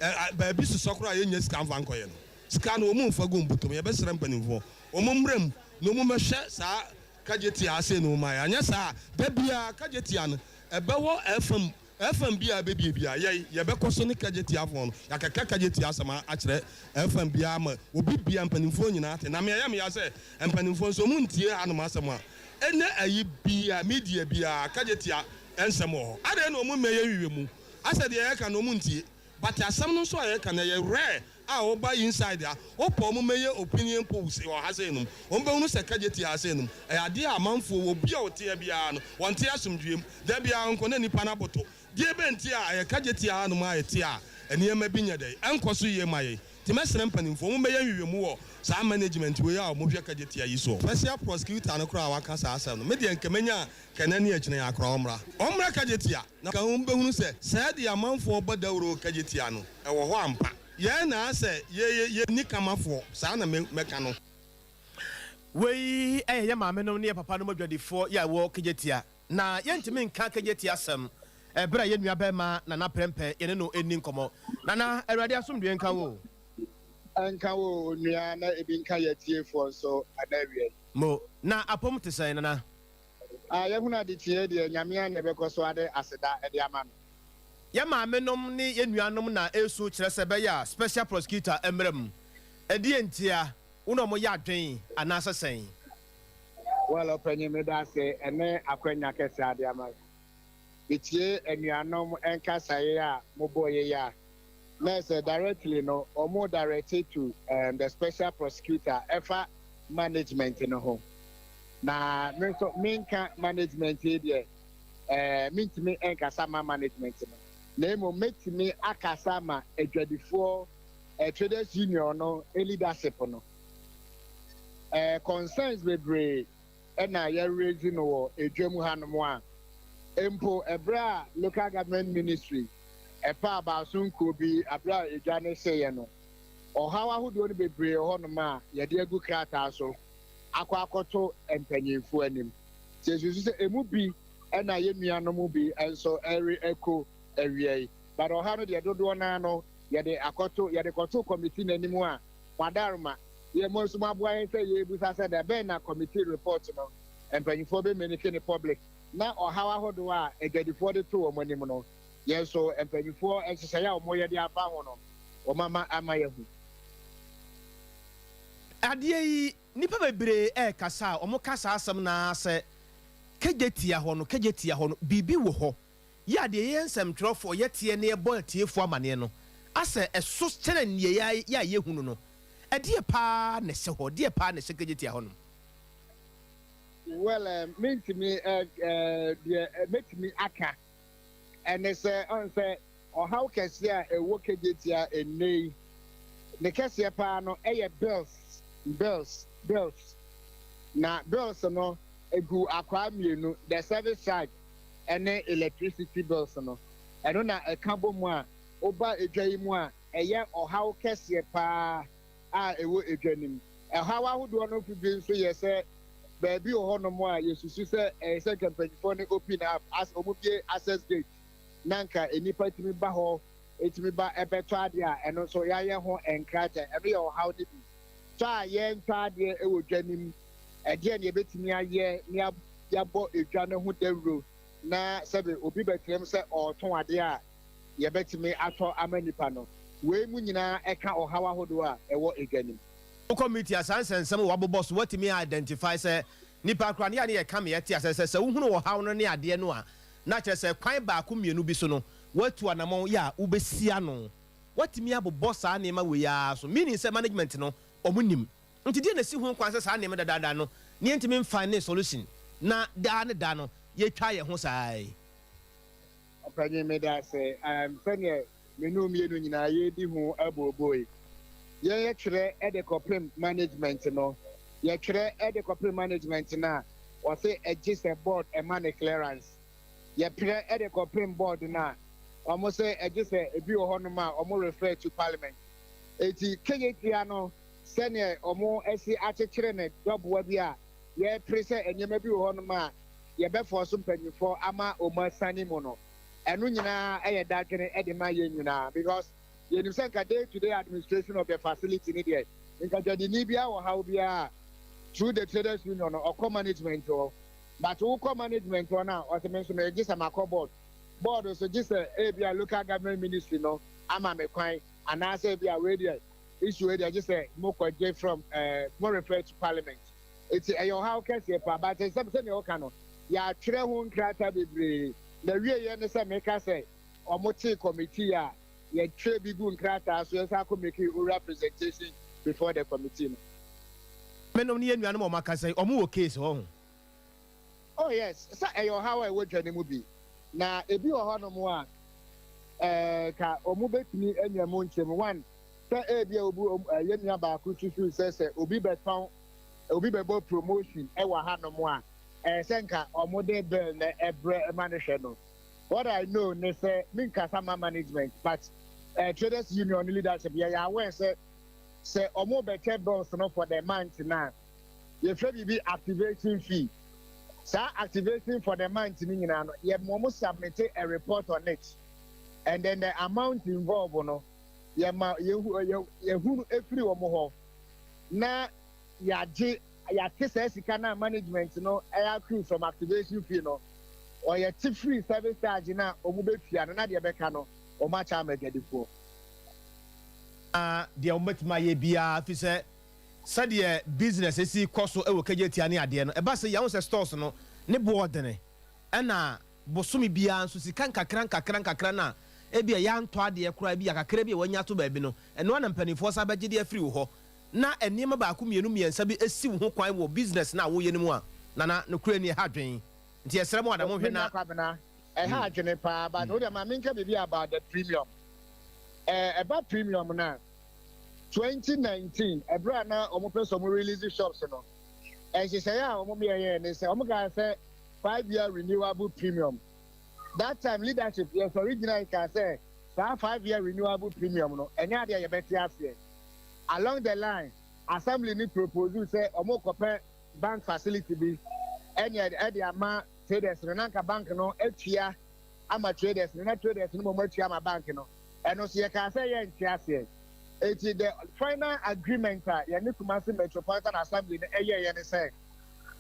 a baabi sosɔ koraa a yɛnnya sika mfa nkɔyɛ no. Sika no wɔn mfa gu wɔn bɔtɔ mu. Yɛbɛsrɛ mpanimfoɔ wɔn mmra mu na wɔn mmɛhwɛ saa kagyetia ha sei no mma yɛn. Anyɛ saa a da biara kagyetia no ɛbɛwɔ FM FM biara a ɛbɛbie biara yɛn yɛbɛkɔ so ne kagyetiafoɔ no yɛakɛka kagyetia asɛm akyerɛ FM biara ama obi biara mpanimfoɔ nyinaa ate. Na me ɛyɛ me ya sɛ mpanimfoɔ nso wɔn ntie hanom asɛm a Ɛnɛ ayi bia media biaa kagye tia nsɛm wɔ hɔ adɛn na ɔmo mmɛyɛ nhwehwɛmu asɛ deɛ yɛka no ɔmo ntie but asɛm no nso a yɛka no ɛyɛ rare a woba inside a wopɛ ɔmo mmɛyɛ opinion polls wɔ ha sei nom ɔmo bɛhunu sɛ kagye tia ha sei nom ɛyɛ adeɛ a amanfoɔ obi a ɔteɛ biaa no wɔnte asomdwie mu da biaa nko na nipa no aboto Deɛ bɛn nti a ɛyɛ kagye tia hanom a ɛte a nneɛma bi nyɛ dɛn ɛnkɔ so yie ma yɛn? Nti mɛsrɛ mpanimfoɔ wɔn bɛyɛ nhwehwɛmu wɔ saa management wei a wɔn hwɛ kagye tia yi soɔ. Special prosecutor no koraa a waka saa asɛm no, me deɛ nka mɛnya a nka ɛnɛ ne akyina yi ara koraa ɔmmra. Ɔmmra kagye tia na nka wɔn bɛhunu sɛ sɛɛ deɛ amanfoɔ bɔ dawuro wɔ kagye tia no ɛwɔ hɔ ampa. Yɛn na asɛ yɛ yɛ yɛnni kamafoɔ, saa na me mɛka no. Wei yɛ yɛn maamenom ne yɛn papanom adwadifoɔ yi a ɛwɔ Kejetia. Na yɛntumi nka Kejetia asɛm ɛberɛ a yɛn nua barima Nana Prɛmpɛ yɛne no nni nkɔmmɔ. Nana, Awurade asomdwoeɛ nka wo o. Ɛnka wo onua na ebi nka yɛn atiefoɔ nso ɛnɛ awia yi. Mo, na apom te sɛn Nana? Ah, yɛhunu adekyeɛ deɛ, Nyame ara na yɛbɛkɔ so ade aseda de ama no. Yɛn maamenom ne yɛn nuanom na ɛresu kyerɛ sɛ ɛbɛyɛ a special prosecutor mmra mu. Ɛdeɛn ntia? Wo ne wɔn yɛ adwen anaasɛ sɛn? Well, ɔpanyin, meda ase ɛne akwanya kɛse ade ama me. Metie anuanom nkasaeɛ a mobɔeɛ yi a, na ɛsɛ directly no, wɔn direct to um, the special prosecutor ɛfa management no ho. Na me nso menka management yi deɛ, eh, mentumi nkasa ma management no. Na mmom mɛtumi akasa ma adwadifoɔ eh, traders union no leadership no. Eh, concerns bebree na yɛ raise no wɔ edwa mu hanom a, mpo ɛberɛ a local government ministry ɛpaa baaso nkuo bi aberɛ a edwa no hyeeɛ no, ɔhaw ahodoɔ no bebree wɔ hɔnom a yɛde agu krataa so akɔ akɔto mpanyinfoɔ anim. Nti yɛsusu sɛ emu bi na yɛn nuanom bi nso re-echo awia yi. But ɔhaw no deɛ dodoɔ no ara no yɛde akɔto yɛde kɔto committee no anim a moadaroma yɛ mo nso moaboa yɛn sɛ yɛrebisa sɛ da bɛn na committee report no mpanyinfoɔ bɛ menike ne public. Na ɔhaw ahodoɔ a adwadifoɔ de to wɔn anim no, yɛn nso mpanimfoɔ nhyehyɛeɛ a wɔyɛ de afa ho no, wɔama ama yɛahu. Adeɛ yi, nnipa bebree rekasa a, wɔka saa asɛm no ara sɛ, Kejetia hɔ no, Kejetia hɔ no, biribi wɔ hɔ. Yɛ a deɛ yɛyɛ nsɛmtwerɛfoɔ, yɛteɛ na yɛbɔ atiefoɔ amaneɛ no, asɛ ɛso kyɛne deɛ yɛ a yɛhunu no. Ɛdeɛ pa ara na ɛhyɛ hɔ? Deɛ pa ara na ɛhyɛ Kejetia hɔnom? Well, eh, mentumi, eh, eh, deɛ eh, mɛtumi aka ɛne sɛ, ɔn sɛ ɔhaw kɛseɛ a ɛwɔ Kejetia ɛnnɛ yi, ne kɛseɛ paa no ɛyɛ bills, bills, bills. Na bills no egu akwaa mmienu, the service charge ɛne electricity bills no. Ɛno na ɛka bɔ mu a, woba edwa yi mu a, ɛyɛ ɔhaw kɛseɛ paa a ɛwɔ edwa no mu. Ɛhaw ahodoɔ no bi nso yɛ sɛ baabi wɔ hɔnom a yɛsusu sɛ ɛyɛ sɛ nka mpanyinfoɔ no open up as wɔn bue access gate na nka nnipa tumi ba hɔ tumi ba ɛbɛtɔ adeɛ a ɛno nso yɛayɛ ho nkrataa ɛno yɛ ɔhaw no bi. Tɔ a yɛntɔ adeɛ wɔ dwa no mu ɛdeɛ na yɛbɛtumi ayɛ na yɛabɔ edwa no ho dawuro na sɛbe obi bɛtena mu sɛ ɔretɔn adeɛ a yɛbɛtumi atɔ ama nnipa no. Wei mu nyinaa ɛka ɔhaw ahodoɔ a ɛwɔ edwa no mu. Wokɔ meeting a saa nsɛnsɛm a wɔabobɔ so woatumi a identify sɛ nipa koraa no yɛ a ne yɛka ma yɛte aseɛ sɛ sɛ wohunu ɔhaw no ne adeɛ no a na kyerɛ sɛ kwan baako mmienu bi so no woatu anamɔn yɛ a wobɛsi ano. Woatumi abobɔ saa nneɛma wei ara so meaning sɛ management no wɔn nim. Nti deɛ na ɛsi ho kwan sɛ saa nneɛma dadaada no ne yɛntumi mfa ne solution na daa ne da no yɛtwa yɛn ho saa yi. Ɔpanyin meda ase. Um, sɛdeɛ me ne wo mmienu nyinaa yɛredi ho abooboo yi, yɛn yɛtwerɛ de kɔpem management no. Yɛtwerɛ de kɔpem management no a, wɔse ɛgye sɛ board ɛma no clearance. Yɛprɛ de kɔpem board no a, wɔn se ɛgye sɛ ebi wɔ hɔnom a wɔn refer to parliament. Eti keyetia no sɛdeɛ wɔn asi akyekyere no dɔboa bi a yɛrepere sɛ nneɛma bi wɔ hɔnom a yɛbɛfɔɔso mpanyinfoɔ ama wɔn asiane mu no, ɛno nyinaa yɛ dadwene de ma yɛn nyinaa because yɛnim sɛ nka day to day administration of the facility no deɛ nka dwadini biara wɔ haw biara through the traders union no ɔkɔ management hɔ but wokɔ management hɔ no a ɔsɛ me nso megye sɛ makɔ board board nso gye sɛ ebia local government ministry no ama me kwan anaasɛ ebia wei deɛ issue wei deɛ gye sɛ mokɔgye from uh, mo refer to parliament. Enti ɛyɛ ɔhaw kɛseɛ paa. But nsɛm sɛdeɛ woka no, yɛatwerɛ ho nkrataa bebree. N'awieɛ ne sɛ meka sɛ wɔtee committee a yɛtwerɛ bi gu nkrataa so, yɛsan kɔ make oral presentation before the committee no. Menom ne yɛn nuanom a wɔakasa yi, wɔn wɔ case hɔ ho. Oh yes, sɛ ɛyɛ ɔhaw a ɛwɔ dwa no mu bi. Na ebi wɔ hɔnom a, ɛɛ, ka wɔbɛtumi anya mu nkyem. One, sɛ ebia obi, yɛn nua baako susuw sɛ sɛ obi bɛtɔn obi bɛbɔ promotion wɔ hanom a, ɛyɛ sɛ nka wɔde bill no brɛ ma no hwɛ no. What I know ne sɛ, menkasa ma management but eh, traders union ne leadership yɛyɛ aware sɛ sɛ wɔbɛkyɛ bills no for the month no a, yɛfrɛ biribi activation fee. Saa activation for the month no nyinaa no, yɛma wɔn submit a report on it and then the amount involved no, yɛma yɛhu yɛhunu efiri wɔn hɔ. Na yɛagye yɛate saa sika no a management no accrue from activation fee no, ɔyɛ te free service charge no a wɔn bɛtua no na deɛ ɛbɛka no wɔn akyɛ ama adwadifoɔ. Na deɛ wɔn bɛtumi ayɛ biara fi sɛ sɛdeɛ business si kɔ so wɔ Kejetia ne adeɛ no ɛba sɛ yɛahu sɛ stores no ne boɔ dene ɛna bosome biara nso sika nkakra nkakra nkakra no a ebia yɛantɔ adeɛ koraa ebia kakra bi a wɔanya ato baabi no ɛno ara na mpanimfoɔ san bɛgye de afiri wo hɔ na nneɛma baako mmienu mmiɛnsa bi si wo ho kwan wɔ business no a woreyɛ no mu a, Nana, nokorɛ ni, ɛha adwene. Nti yɛsrɛ mo ada monhwɛ na. Menua Kwabena, ɛha adwene paa but wo deɛ ma menka biribi about the premium. Ɛɛ ɛba premium no a, 2019 ɛberɛ a na wɔn pɛ sɛ wɔn release shops no, nhyehyɛeɛ a wɔn yɛyɛɛ ne sɛ wɔn kaa sɛ 5 year renewable premium. That time leadership yɛsɔre gyinae kaa sɛ saa 5 year renewable premium no ɛnyɛ adeɛ a yɛbɛte aseɛ. Along the line, assembly ni propose sɛ ɔmo kɔpɛ bank facility bi ɛne ɛde ama traders no na nka bank no atua ama traders no na traders no mo atua ama bank no. Ɛno nso yɛkaa sɛ yɛnte aseɛ. Eti the final agreement a yɛne Kumasi Metropolitan Assembly no ɛyɛɛyɛ ne sɛ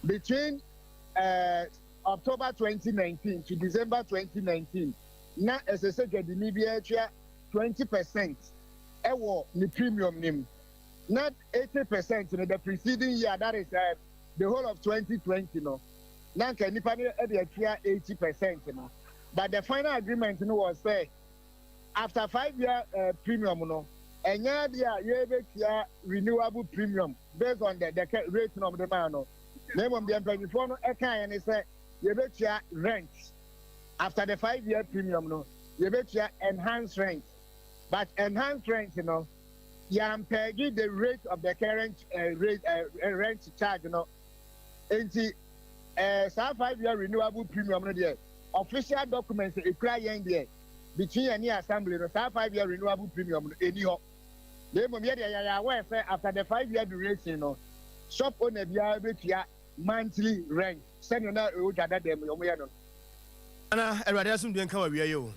between October 2019 to December 2019, na ɛsɛ sɛ dwadini biara tua 20% ɛwɔ ne premium no mu. Na 80% no, the preceding year, that is the whole of 2020 no, na nka nipa no de atua 80% no. But the final agreement no was sɛ after 5 year premium no, ɛnyɛ adeɛ a yɛbɛtua renewable premium based on the rate na ɔmo de maa no, na mmom deɛ mpanyinfoɔ no ɛkaeɛ ne sɛ yɛbɛtua rent after the 5 year premium no, yɛbɛtua enhanced rent. But enhanced rent no, yɛampeg the rate of the current rate rent charge no. Nti saa 5 year renewable premium no deɛ, official documents ekura yɛn deɛ between yɛn ne assembly no, saa 5 year renewable premium no eni hɔ. Na mmom yɛ deɛ yɛyɛ aware sɛ after the 5 year duration no, shop owner biara bɛtua monthly rent sɛnea na ɛwɔ dwa dada mu wɔn yɛ no. Ana Awurade asomdwe nka wɔ awia yi o.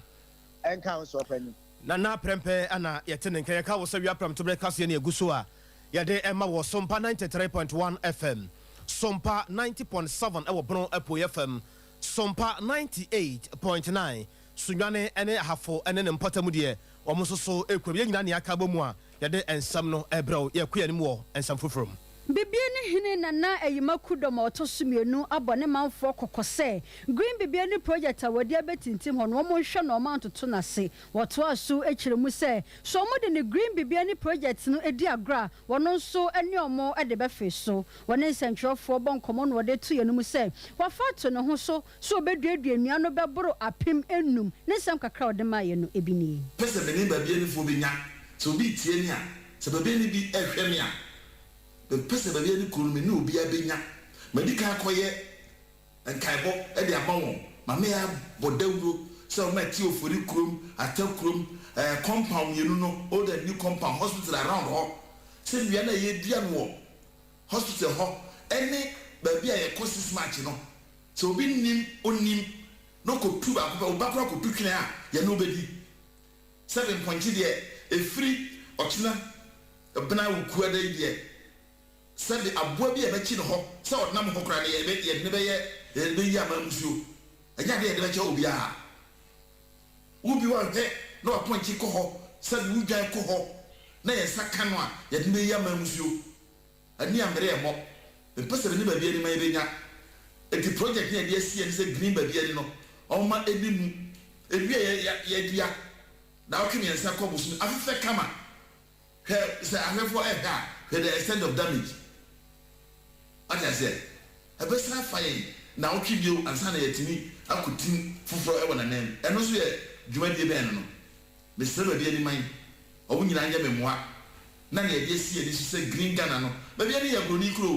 Ɛnka wo so, ɔpanyin. Nana Prɛmpɛ ana yɛte ne nka. Yɛka wo sɛ wia pramtoberɛ kaseɛ ne ɛgu so a yɛde ɛma wɔ Sompa 93.1 FM, Sompa 90.7 ɛwɔ Bono Apuoyɛ FM, Sompa 98.9 Sunwane ne Ahafo ne ne mpɔtam deɛ wɔn nso so ɛkura. Yɛn nyinaa ne aka bɔ mu a yɛde nsɛm no ɛbrɛw. Yɛkɔ yɛn anim wɔ nsɛm foforɔ mu. Bibiani hene Nana Ayima Kudɔm a ɔtɔ so mmienu abɔ ne manfoɔ kɔkɔ sɛ Green Bibiani Project a wɔde abɛtintim hɔ no, wɔn nhwɛ na wɔn antoto n'ase. Wɔtoa so akyerɛ mu sɛ so wɔn de ne Green Bibiani Project no edi agorɔ a, wɔn nso ne wɔn de bɛfe so. Wɔne nsɛntwerɛfoɔ bɔ nkɔmɔ na wɔde to yɛn mu sɛ wafa ato ne ho so so obeduadua nnua no bɛboro 5000. Ne nsɛm kakra a ɔde maa yɛn no ebi nie. Pɛ sɛ mene Bibianifoɔ bɛnya sɛ obi tie me a, sɛ Bibiani bi ɛhwɛ me a, mepɛ sɛ Bibiani kuro no me ne obiara bɛnya. Madi kan akɔyɛ nkaebɔ de ama wɔn ma me abɔ dawuro sɛ wɔn a ɛte Ofori kurom, Ata kurom, compound mmienu no, old and new compound, hospital around hɔ, sɛ nnua no a yɛdua no wɔ hospital hɔ ɛne baabi a yɛkɔ 6 March no, sɛ obi nim onim na ɔkɔtu baako pɛ, ɔba kora kɔtu twene a, yɛne wobɛdi. Sɛbe mpɔnkye deɛ, ɛfiri ɔkyena bena wokua da yi deɛ, sɛbe aboa bi a ɛbɛkyi no hɔ sɛ ɔnam hɔ koraa no, yɛde ne bɛyɛ, yɛde bɛyi ama musuo. Ɛnyɛ adeɛ yɛde bɛkyɛ obiara. Wobi wahwɛ na wapɔnkye kɔ hɔ, sɛbe wodwan kɔ hɔ na yɛn nsa ka no a, yɛde ne bɛyi ama musuo. Ani amere ɛmɔ mpɛ sɛ ne Bibiani ma yɛbɛnya. Eti project ne yɛde asi yɛn sɛ Green Bibiani no, ɔma ɛni mu edua yɛ yɛdua na ɔtwe 3 kɔ bosom afefɛ kama. Hwɛ sɛ ahwɛfoɔ ɛhwɛ a, hwɛ the extent of damage. Ate aseɛ, ɛbɛsan afa yɛn na ɔtwe bio ansa na yɛtumi akɔtim foforɔ ɛwɔ n'anan. Ɛno nso yɛ dwumadie bɛn no. Mesrɛ Bibiani man, ɔmo nyinaa nyɛ me mmoa na nea yɛde asi yɛn so sɛ Green Ghana no. Bibiani yɛ buroni kuro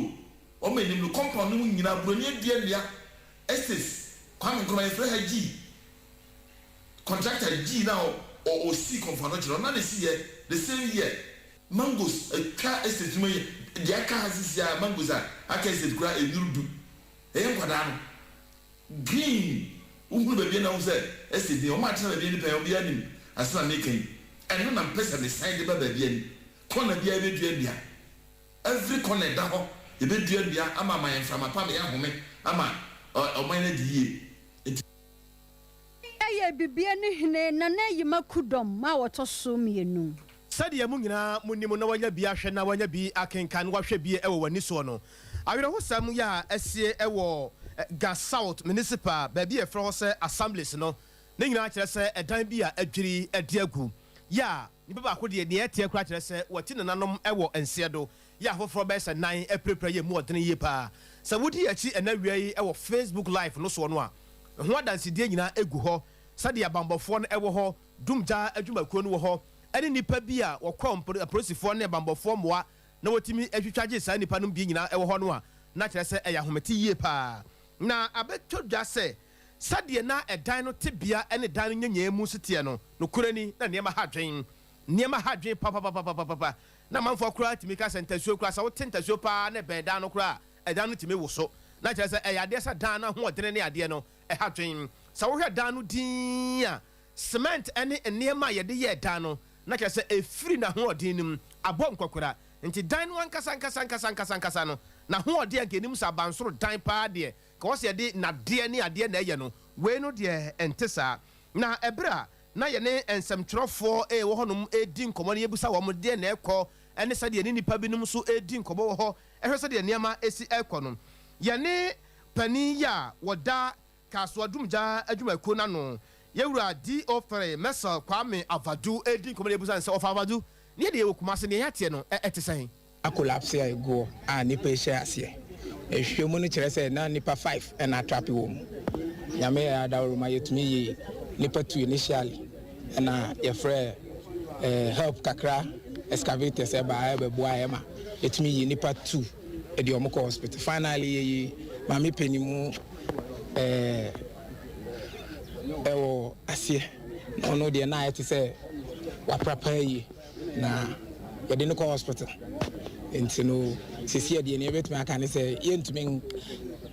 o. Ɔmo anim no, compound no mu nyinaa buroni adua nnua. Estates Kwame Nkrumah, yɛfrɛ ha G contractor G na ɔ ɔsi Kɔmfo Anokye no, ɔna ne si yɛ the same year. Mangoes atwa estate no mu yɛ deɛ aka ha sisi a, mangoes a aka estate kura enuru du. Ɛyɛ nkwadaa no green. Wohunu baabi na wohu sɛ estate ni. Ɔmo atena Bibiani pɛn, obiara nim asɛm a meka yi. Ɛno na mpɛ sɛ mesan de ba Bibiani corner biara bɛdua nnua. Every corner ɛda hɔ, yɛbɛdua nnua ama yɛn mframa pa ma yɛahome ama ɔman no adi yie nti. Ɛyɛ Bibiani hene Nana Yima Kudɔm a wɔtɔ so mmienu. Sɛdeɛ mo nyinaa monim na wanya bi ahwɛ na wanya bi akenkan na wahwɛ bi wɔ w'ani soɔ no, awerɛhosɛm yɛ a ɛsie wɔ Ga South Municipal, baabi a yɛfrɛ hɔ sɛ Assemblies no, ne nyinaa kyerɛ sɛ ɛdan bi a adwiri adi agu yɛ a nipa baako deɛ, deɛ ɛteɛ koraa kyerɛ sɛ wɔte nananom wɔ nseɛ do yɛ, afoforɔ bɛyɛ sɛ nan apirapira yɛ mu ɔdene yie paa. Sɛ wodi akyi ɛna wia yi wɔ Facebook Live no soɔ no a, ho adansedie nyinaa egu hɔ, sɛdeɛ abanbɔfoɔ no ɛwɔ hɔ, dumgya adwumakuo no wɔ hɔ, ɛne nipa bi a wɔkɔ apolisifoɔ ne abanbɔfoɔ mmoa na wɔtumi atwitwa gye saa nipa no bi nyinaa ɛwɔ hɔ no a, na kyerɛ sɛ ɛyɛ ahomete yie paa. Na abɛtɔ dwa sɛ sɛdeɛ na ɛdan no tebea ne dan no nyɛnyɛn mu so teɛ no, nokorɛ ni, na nneɛma ha dwen, nneɛma ha dwen papapapapapa, na amanfoɔ koraa tumi ka sɛ ntasuo koraa, sɛ wote ntasuo paa na ɛbɛn dan no koraa, ɛdan no tumi wo so. Na kyerɛ sɛ ɛyɛ adeɛ sɛ dan no ahoɔdene ne adeɛ no ɛha dwen. Sɛ wohwɛ dan no din a, cement ne nneɛma a yɛde yɛɛ dan no. na kyerɛ sɛ ɛfiri n'ahoɔden no mu abɔ nkɔkora. Nti dan no ankasa ankasa ankasa ankasa ankasa no, n'ahoɔden a anka yɛnim sɛ abansoro dan paa deɛ, nka wɔ sɛ yɛde nnadeɛ ne adeɛ na ɛyɛ no, wei no deɛ ɛnte saa. Na ɛberɛ a na yɛne nsɛmtwerɛfoɔ wɔ hɔnom redi nkɔmmɔ na yɛbisa wɔn deɛ na ɛrekɔ ne sɛdeɛ yɛne nnipa binom nso redi nkɔmmɔ wɔ hɔ hwɛ sɛdeɛ nneɛma si rekɔ no, yɛne panin yi a wɔda Kasoa Dumgya adwumakuo no ano, Yɛwura DO3 Messel Kwame Avadu redi nkɔmmɔ na yɛbisa no sɛ, Ɔfa Avadu, ne yɛdeɛ yɛwɔ Kumase, deɛ yɛateɛ no ɛte sɛn? Akolapse a egu hɔ a nnipa rehyɛ aseɛ. Nhwehwɛmu no kyerɛ sɛ na nnipa five na atrape wɔ mu. Nyame yɛ adaworoma yɛtumi yii nnipa two initially ɛna yɛfrɛɛ help kakra excavators ɛbaa ɛbɛboa yɛ ma yɛtumi yii nnipa two de wɔn kɔ hospital. Finally yɛyi maame panimu ɛwɔ aseɛ na ɔno deɛ na ayɛ te sɛ wapra paa yie. Na yɛde no kɔ hospital nti no sisi deɛ nea yɛbɛtumi aka ne sɛ yɛntumi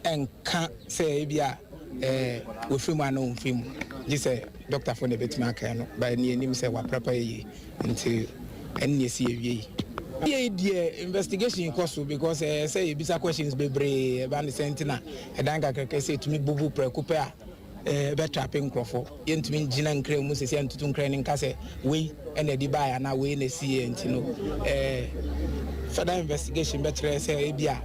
nka sɛ ebi a ɛɛ wɔfiri mu anaa wɔmfiri mu gye sɛ dɔktafo na ɛbɛtumi aka no ba ne anim sɛ waprapa yie nti ɛne ɛsi awie yi. Yei deɛ investigation kɔ so because ɛyɛ sɛ yɛbisa questions bebree ɛba ne sɛ nti na ɛdan kakraka sɛ ɛtumi bubu prɛko pɛ a bɛtrape nkurɔfo. Yɛntumi ngyina nkra mu sɛsi ntutu nkra no nka sɛ wei na ɛde baeɛ anaa wei na ɛsiiɛ nti no further investigation bɛkyerɛ sɛ ebi a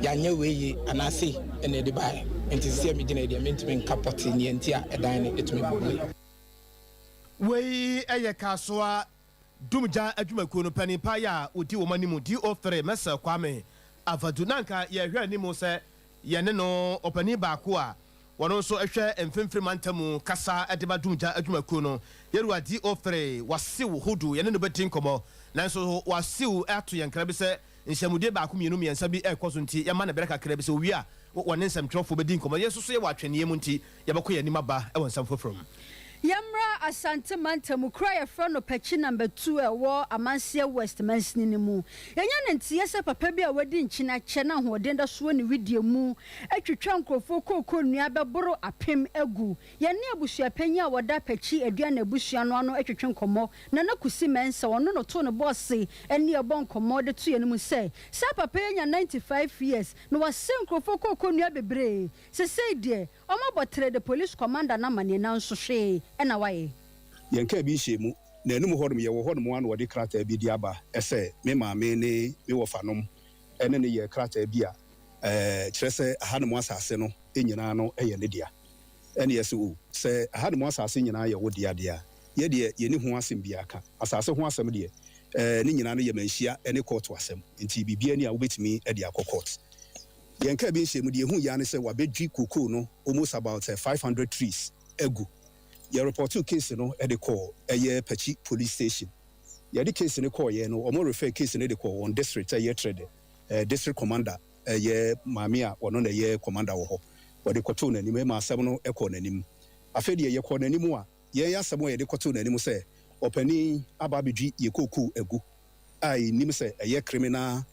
yɛanyɛ wei yie anaa sei na ɛde baeɛ. Nti sisi a megyina yi deɛ mentumi nka pɔtee nea nti a ɛdan no ɛtumi bubuiɛ. Wei yɛ Kasoa Dumgya adwumakuo no panin pa yi a ɔdi wɔn anim, DO3 Messel Kwame Avadu. Na anka yɛrehwɛ anim sɛ yɛne no, ɔpanin baako a Wɔno nso hwɛ Mfimfini Mantamu kasa de ma Dumgya adwumakuo no. Yeruwa DO3 Wasiu Hudu yɛne no bɛdi nkɔmmɔ. Nanso Wasiu ato yɛn nkra bi sɛ nhyiamudie baako mmienu mmiɛnsa bi rekɔ so nti yɛmma no berɛ kakra bi sɛ ɔwie a wɔne nsɛmtwerɛfoɔ bɛdi nkɔmmɔ. Yɛn nso so yɛwɔ atwɛneɛ mu nti yɛbɛkɔ yɛn anim aba wɔ nsɛm foforɔ mu. Yɛmmra Asante mantam kuro a yɛfrɛ no Pakyi Number 2 a ɛwɔ Amanseɛ West mansini no mu. Yɛanya no nteeɛ sɛ papa bi a wadi nkyene akyɛ na ahoɔden da so wɔ ne wedeɛ mu atwitwa nkurɔfoɔ kooko nnua bɛboro apem agu. Yɛne abusuapanyin a wɔda Pakyi Aduana abusua no ano twetwe nkɔmmɔ, Nana Kusi Mensah, ɔno na ɔtoo ne bo ase ne yɛn bɔ nkɔmmɔ de to yɛn anim sɛ, saa papa yi anya 95 years na wasɛe nkurɔfoɔ kooko nnua bebree. Sesei deɛ, Wɔabɔ Trede Police Commander no amaneɛ nanso hwee na wayɛ. Yɛn kaa bi nhyɛɛ mu, na anim hɔnom yɛwɔ hɔnom ara na wɔde krataa bi de aba sɛ me maame ne me wɔfanom ne no yɛɛ krataa bi a ɛkyerɛ sɛ ahanom asase no nyinaa no yɛ ne dea. Ɛnna yɛse, O, sɛ ahanom asase nyinaa yɛ wo dea deɛ a, yɛ deɛ yɛnni ho asɛm biara ka. Asase ho asɛm deɛ, ne nyinaa no yɛ manhyia ne kɔɔto asɛm, nti biribiara ni a wobɛtumi de akɔ kɔɔt. Yɛn kaa bi nhyɛ mu, deɛ yɛhui ara ne sɛ wɔabɛdwi cocoa no almost about 500 trees agu. Yɛ repɔtoo case no de kɔɔ ɛyɛ Pakyi police station. Yɛde case no kɔeɛ no, wɔn refer case no de kɔɔ wɔn district ɛyɛ Trede district commander ɛyɛ maame a ɔno na ɛyɛ commander wɔ hɔ. Wɔde kɔtoo n'anim ɛma asɛm no kɔɔ n'anim. Afei deɛ yɛkɔɔ n'anim a, yɛn asɛm a yɛde kɔtoo n'anim sɛ ɔpanin yi aba abɛdwi yɛ cocoa agu a yɛnnim sɛ ɛyɛ criminal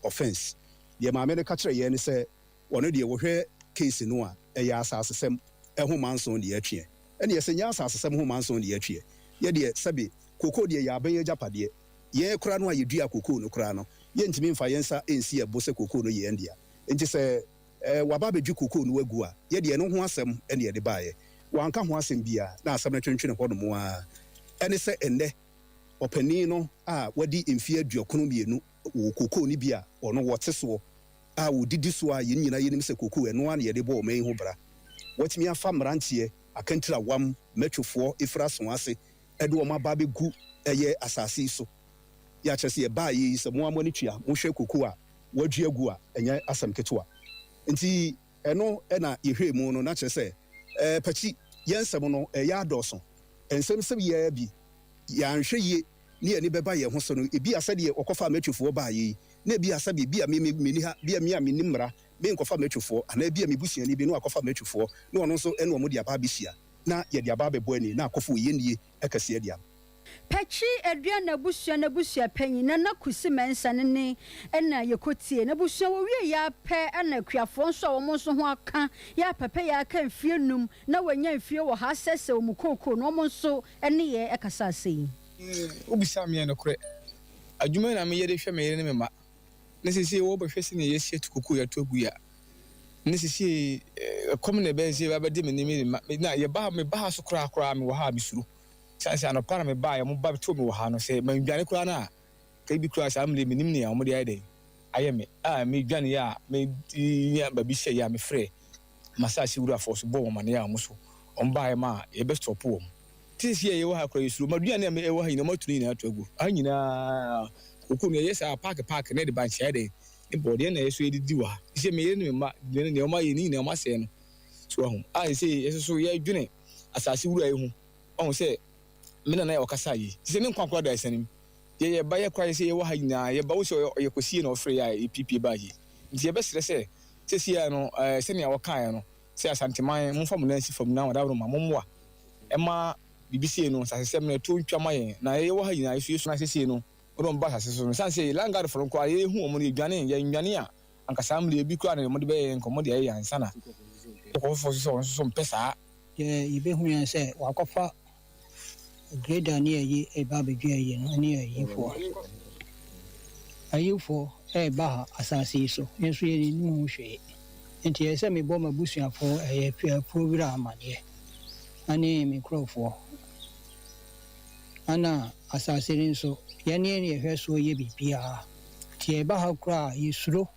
offence. Deɛ maame no ka kyerɛɛ yɛn ne sɛ ɔno deɛ wɔhwɛ case no a ɛyɛ asasesɛm ho manson deɛ ɛtweɛ. Ɛneɛ sɛ nyɛ asasesɛm ho manson deɛ ɛtweɛ, yɛ deɛ sɛbe kokoo deɛ yɛ aban agyapadeɛ. Yɛn koraa no a yɛduaa kokoo no koraa no yɛntumi mfa yɛn nsa nsi ɛbo sɛ kokoo no yɛ yɛn dea. Nti sɛ waba abɛdwi kokoo no agu a, yɛ deɛ ɛno ho asɛm na yɛde baeɛ. Wanka ho asɛm biara na asɛm no twentwene hɔnom ara. Ɛne sɛ ɛnnɛ ɔpanin no a wadi mfeɛ 92 wɔ kokoo no bi a ɔno wɔte soɔ a wɔdidi soɔ a yɛn nyinaa yɛnim sɛ kokoo ɛno ara na yɛde bɔ ɔman yi ho bra. Wɔatumi afa mmeranteɛ, akantirawam, mɛtwofoɔ ɛfiri aso ase de wɔn aba abɛgu ɛyɛ asase yi so. Yɛ akyerɛ sɛ yɛbaeɛ yi sɛ mo ara mo ani tua mohwɛ kokoo a wɔadua agu a ɛnyɛ asɛm ketewa. Nti ɛno na yɛhwɛɛ mu no na kyerɛ sɛ ɛɛ pakyi yɛn nsɛm no ɛyɛ adɔɔso. Nsɛm sɛ yi ara bi yɛanhwɛ yie ne yɛn ani bɛba yɛn ho so no, ebia sɛdeɛ wɔkɔfaa Matthewfoɔ baeɛ yi, na ebia sɛbe, ebia me, me, menni ha, ebia me a mennim mmara, merenkɔfa Matthewfoɔ, anaa ebia me busuani bi na wakɔfa Matthewfoɔ, na ɔno nso ne wɔn de aba abɛhyia, na yɛde aba abɛbɔ ani, na akɔfa oyɛnnie kɛseɛ de aba. Pɛkyi Aduana abusua no abusua panyin, Nana Kusi Mensah ne ne na yɛkɔtiee n'abusua. Wɔwiee yɛ ara pɛ na akuafoɔ nso a wɔn nso ho aka yɛ apɛpɛ yɛ aka mfeɛ num na wɔanya mfeɛ wɔ ha asɛesɛe wɔn kookoo no, wɔn nso ne yɛn kasaa sei. Wobisa me a, nokorɛ, adwuma yi na meyɛ de hwɛ me yere ne me mma. Na seesei wɔrebɛhwɛ sɛdeɛ yɛasi atu kokoo yi ato agu yi a, na seesei ɛkɔm na ɛbɛyɛ sɛ ɛbɛde me ne me mma. Na yɛba ha, meba ha so koraa koraa mewɔ ha a mesuro. Sane sɛ anɔpa na mebaeɛ, wɔba bɛtoo me wɔ ha no, sɛ mandwane koraa no a, nka ebi koraa saa mmerɛ yi mennim nea wɔde ayɛ dɛn ayɛ me. A medwaneeɛ a menya baabi hyɛeɛ a mefrɛɛ m'asase wurafoɔ so bɔɔ wɔn amaneɛ a wɔn nso wɔbaeɛ maa yɛbɛstɔpo wɔn. Te sɛ yɛwɔ ha koraa yɛsuro. M'aduane a ɛwɔ ha nyinaa wɔatu ne nyinaa ato agu. Ha nyinaa kookoo no yɛyɛ saa paake paake na yɛde bankye ayɛ dɛn ne bɔɔdeɛ na yɛso yɛdidi wɔ ha. Sɛ me yere ne me mma aduane nea wɔayɛ ne nyinaa wɔasɛe no. So wahu? A sɛ yɛso so yɛdwene asase wura yi ho. Wahu sɛ me nana yɛ ɔkasa yi. Sɛ ne nkwa koraa da asiane mu. Yɛ yɛba yɛ koraa sɛ yɛwɔ ha nyinaa yɛba wo sɛ ɔyɛ kɔsie na ɔfrɛ yɛ a yɛpiepie baa yi. Nti yɛbɛsrɛ sɛ seesei no sɛnea wɔkaeɛ no sɛ Asanteman momfa mo nan nsi fam na Ɔdawuroma mommoa mma biribi sei no nsasesɛm no ɛto ntwa ma yɛn na yɛwɔ ha nyinaa yɛso yɛsu na seesei no wode wɔn ba asase so no ɛsiane sɛ Landguardfoɔ no nko ara yɛhu wɔn no yɛdwane yɛnnwane a anka saa mmerɛ yi bi koraa na wɔde bɛyɛ yɛn nka wɔde ayɛ yɛn ansa na wɔkɔ foforɔ so sɛ wɔn nso so mpɛ saa. Deɛ yɛbɛhu yɛn sɛ wakɔfa Grader ne ayi reba abɛdwa ayi no ne ayifoɔ. Ayifoɔ reba ha asase yi so, yɛn nso yɛnnim ho hwee. Nti ɛyɛ sɛ mebɔ m'abusuafoɔ ɛyɛ afuo wura amaneɛ ne me nkurɔfoɔ. Ɛna asase no nso, yɛne yɛhwɛ soɔ yɛ biribiara. Nti yɛba ha koraa a, yɛsuro.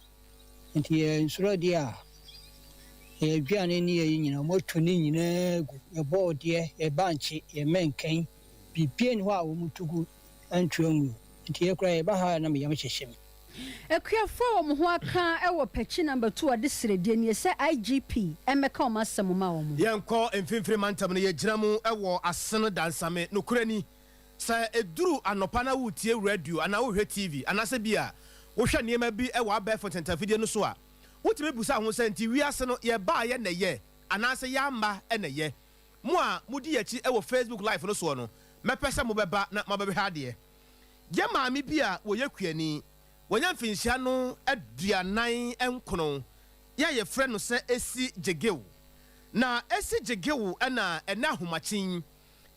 Nti yɛnsuro deɛ a, yɛn aduane ne yɛn nyinaa, wɔatu ne nyinaa agu. Yɛn bɔɔdeɛ, yɛn bankye, yɛn mmɛnkɛn, biribiara nni hɔ a wɔtu gu ntu angu. Nti yɛn koraa yɛba ha a na me yam hyehye me. Akuafoɔ a wɔn ho aka wɔ Pɛkyi Number 2 adesrɛdeɛ nie sɛ IGP mmɛka wɔn asɛm mma wɔn. Yɛnkɔ mfimfini mantam no, yɛgyina mu wɔ Asene Dansame. Nokorɛ ni, Sɛ ɛduru anɔpa na woretie radio anaa worehwɛ TV anaasɛ bi a wohwɛ nneɛma bi wɔ abɛɛfo ntɛntɛmfidie no so a, wotumi bisa wo ho sɛ, 'Nti wiase no yɛbaeɛ na ɛyɛ anaasɛ yɛamma na ɛyɛ? Mo a modi yɛn akyi wɔ Facebook Live no soɔ no, mɛpɛ sɛ mobɛba na moabɛhwɛ adeɛ. Yɛn maame bi a ɔyɛ kuani, wanya mfinhyia no 49, yɛ a yɛfrɛ no sɛ Esi Gyegew. Na Esi Gyegew na ɛnnɛ ahomakye yi,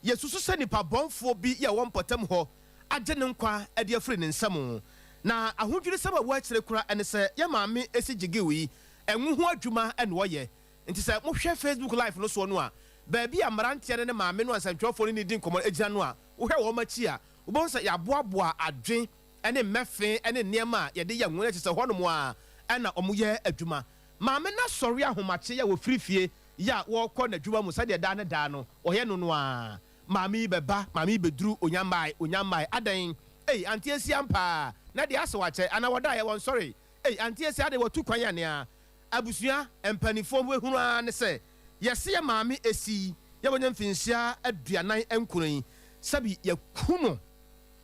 Yɛsusu sɛ nipa bɔnfoɔ bi yɛ wɔ mpɔtam hɔ agye ne nkwa de afiri ne nsam. Na ahodwirisɛm a ɛwɔ akyire koraa ne sɛ yɛn maame Esi Gyegew yi, ngo ho adwuma na ɔyɛ. Nti sɛ mohwɛ Facebook live no soɔ no a, baabi a mmeranteɛ no ne maame no a nsɛntwerɛfoɔ no ne redi nkɔmmɔ no gyina no a, wohwɛ wɔn akyi a, wobɛhu sɛ yɛaboaboa adwe ne mmɛfe ne nneɛma a yɛde yɛ ngo no, kyerɛ sɛ hɔnom ara na wɔyɛ adwuma. Maame no asɔre ahomakye a wɔfiri fie yɛ a wɔrekɔ n'adwuma mu sɛdeɛ daa ne daa no ɔyɛ no no ara. Maame yi bɛba, maame yi bɛduru, ɔnya mmae, ɔnya mmae, adɛn? Ei, Auntie Asia ampa ara, na deɛ asɛ wakyɛ, anaa wɔdaeɛ wɔnsɔree? Ei, Auntie Asia adɛn watu kwan anaa? Abusua mpaninfoɔ bɛhunu ara ne sɛ yɛse yɛ maame Esi yi, yɛ wanya mfinhyia 49 yi, sɛbi yɛaku no,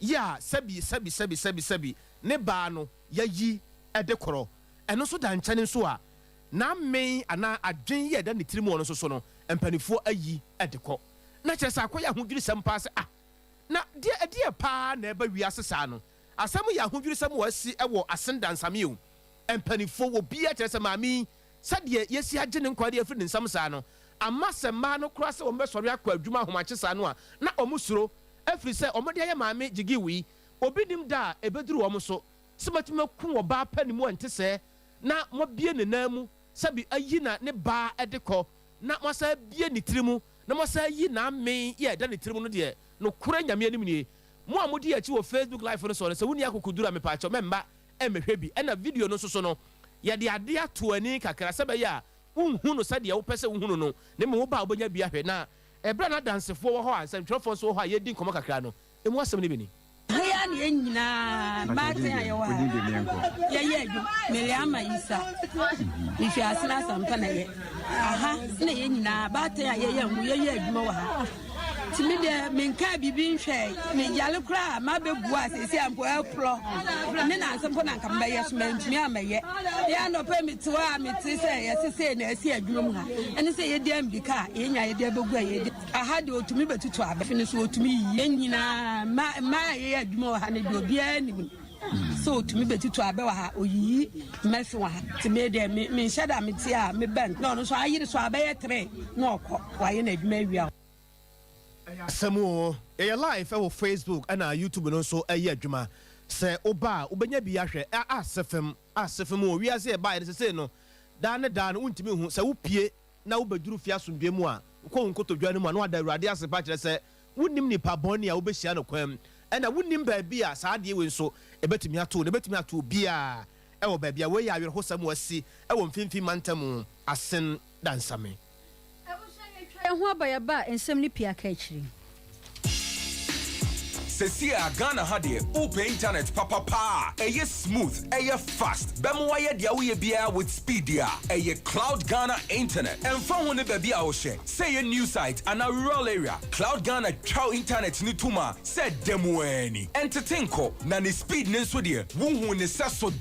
yɛ a sɛbi sɛbi sɛbi sɛbi sɛbi ne baa no yɛayi de korɔ. Ɛno nso da nkyɛn nso a, N'ammen anaa adwen yi a ɛda ne tirim wɔ no nso so no, mpanimfoɔ ayi de kɔ. Na kyerɛ sɛ akɔyɛ ahodwirisɛm paa sɛ, ah, na deɛ ɛdeɛ paa na ɛba wiase saa no? Asɛm yɛ ahodwirisɛm wɔ asi wɔ asen dansame o. Mpanimfoɔ wɔ biara kyerɛ sɛ maame yi, sɛdeɛ yɛasi agye ne nkwa de afiri ne nsam saa no, ama sɛ mmaa no koraa sɛ wɔbɛsɔre akɔ adwuma ahomakye saa no a, na wɔsuro, ɛfiri sɛ wɔde ayɛ maame Gyigiw yi, obi nnim da a ɛbɛduru wɔn so sɛ wɔatumi aku ɔbaa pa ne mu a ɛnte sɛɛ. na moabue ne nan mu sɛbi ayi na ne ba de kɔ, na moasan abue ne tiri mu, na moasan ayi n'amee a ɛda ne tiri mu no deɛ, nokorɛ Nyame anim nie, mo a modi akyi wɔ Facebook live no soɔ no, sɛ wonni akokoduru a mepaakyɛw mɛmma mmɛhwɛ bi, ɛna video no nso so no, yɛde adeɛ ato ani kakra sɛ ɛbɛyɛ a wonhu no sɛdeɛ wopɛ sɛ wohu no no, na mmom woba a wobɛnya bi ahwɛ, na ɛberɛ a na adansefoɔ wɔ hɔ a nsɛntwerɛfoɔ nso wɔ hɔ a yɛredi nkɔmmɔ kakra no, emu asɛm no bi ni. Ha yi ara na yɛn nyinaa mmaatan a yɛwɔ ha yɛyɛ adwuma. Miriama Isa, mefi Asene Asampa na yɛ aha na yɛn nyinaa baatan a yɛyɛ ho yɛyɛ adwuma wɔ ha. Nti me deɛ menkaa biribi nhwɛe, meyale koraa mabɛbu a seesei a mpo ɛporɔ ne nansa mpo na nka mebɛyɛ so mantumi ammɛyɛ. Yɛ anɔpa mete hɔ a mete sɛ yɛse sei na asi adwuma mu ha ɛne sɛ yɛdi ambirika a yɛnya yɛde abɛgu a yɛdi Aha deɛ ɔtumi bɛtutu abɛ fi no so ɔtumi yiyi yɛn nyinaa mmaa mmaa a yɛyɛ adwuma wɔ ha no deɛ obiara nim no sɛ ɔtumi bɛtutu abɛ wɔ ha ɔyiyi mmɛfe wɔ ha nti me deɛ me menhyɛ da mete a mebɛn na ɔno nso ayere so abɛyɛ tere na ɔkɔ wayɛ n'adwuma awia. Ɛyɛ asɛm oo. Yɛyɛ live wɔ Facebook ɛna YouTube no nso ɛyɛ adwuma. Sɛ woba a, wobɛnya bi ahwɛ. Ase fam, ase fam wɔ wiase ɛbaeɛ no sesei no, daa ne daa no wontumi nhu. Sɛ wopue na wobɛduru fie asomdwoeɛ mu a, wokɔ wo nkotodwe no mu a, na wada Awurade ase pa kyerɛ sɛ wonnim nipa bɔne a wobɛhyia no kwan mu, ɛna wonnim baabi a saa adeɛ wei nso ɛbɛtumi ato no, ɛbɛtumi ato obiara ɛwɔ baabi a. Wei yɛ awerɛhosɛm a asi ɛwɔ Mfimfini Mantam Asen Dansame. Abusua, yɛtwa yɛn ho aba, yɛba a, nsɛm no pii aka akyiri. Sɛsi a Ghana ha deɛ, wopɛ internet papapaa a ɛyɛ smooth, ɛyɛ fast, bɛma wayɛ deɛ woyɛ biara with speed a, ɛyɛ Cloud Ghana internet. Ɛmfa ho ne baabi a wohyɛ, sɛ ɛyɛ new site anaa rural area, Cloud Ghana twa internet ne tom a sɛ da mu ani ɛntete nkɔ, na ne speed ne nso deɛ, wohu ne sɛ so.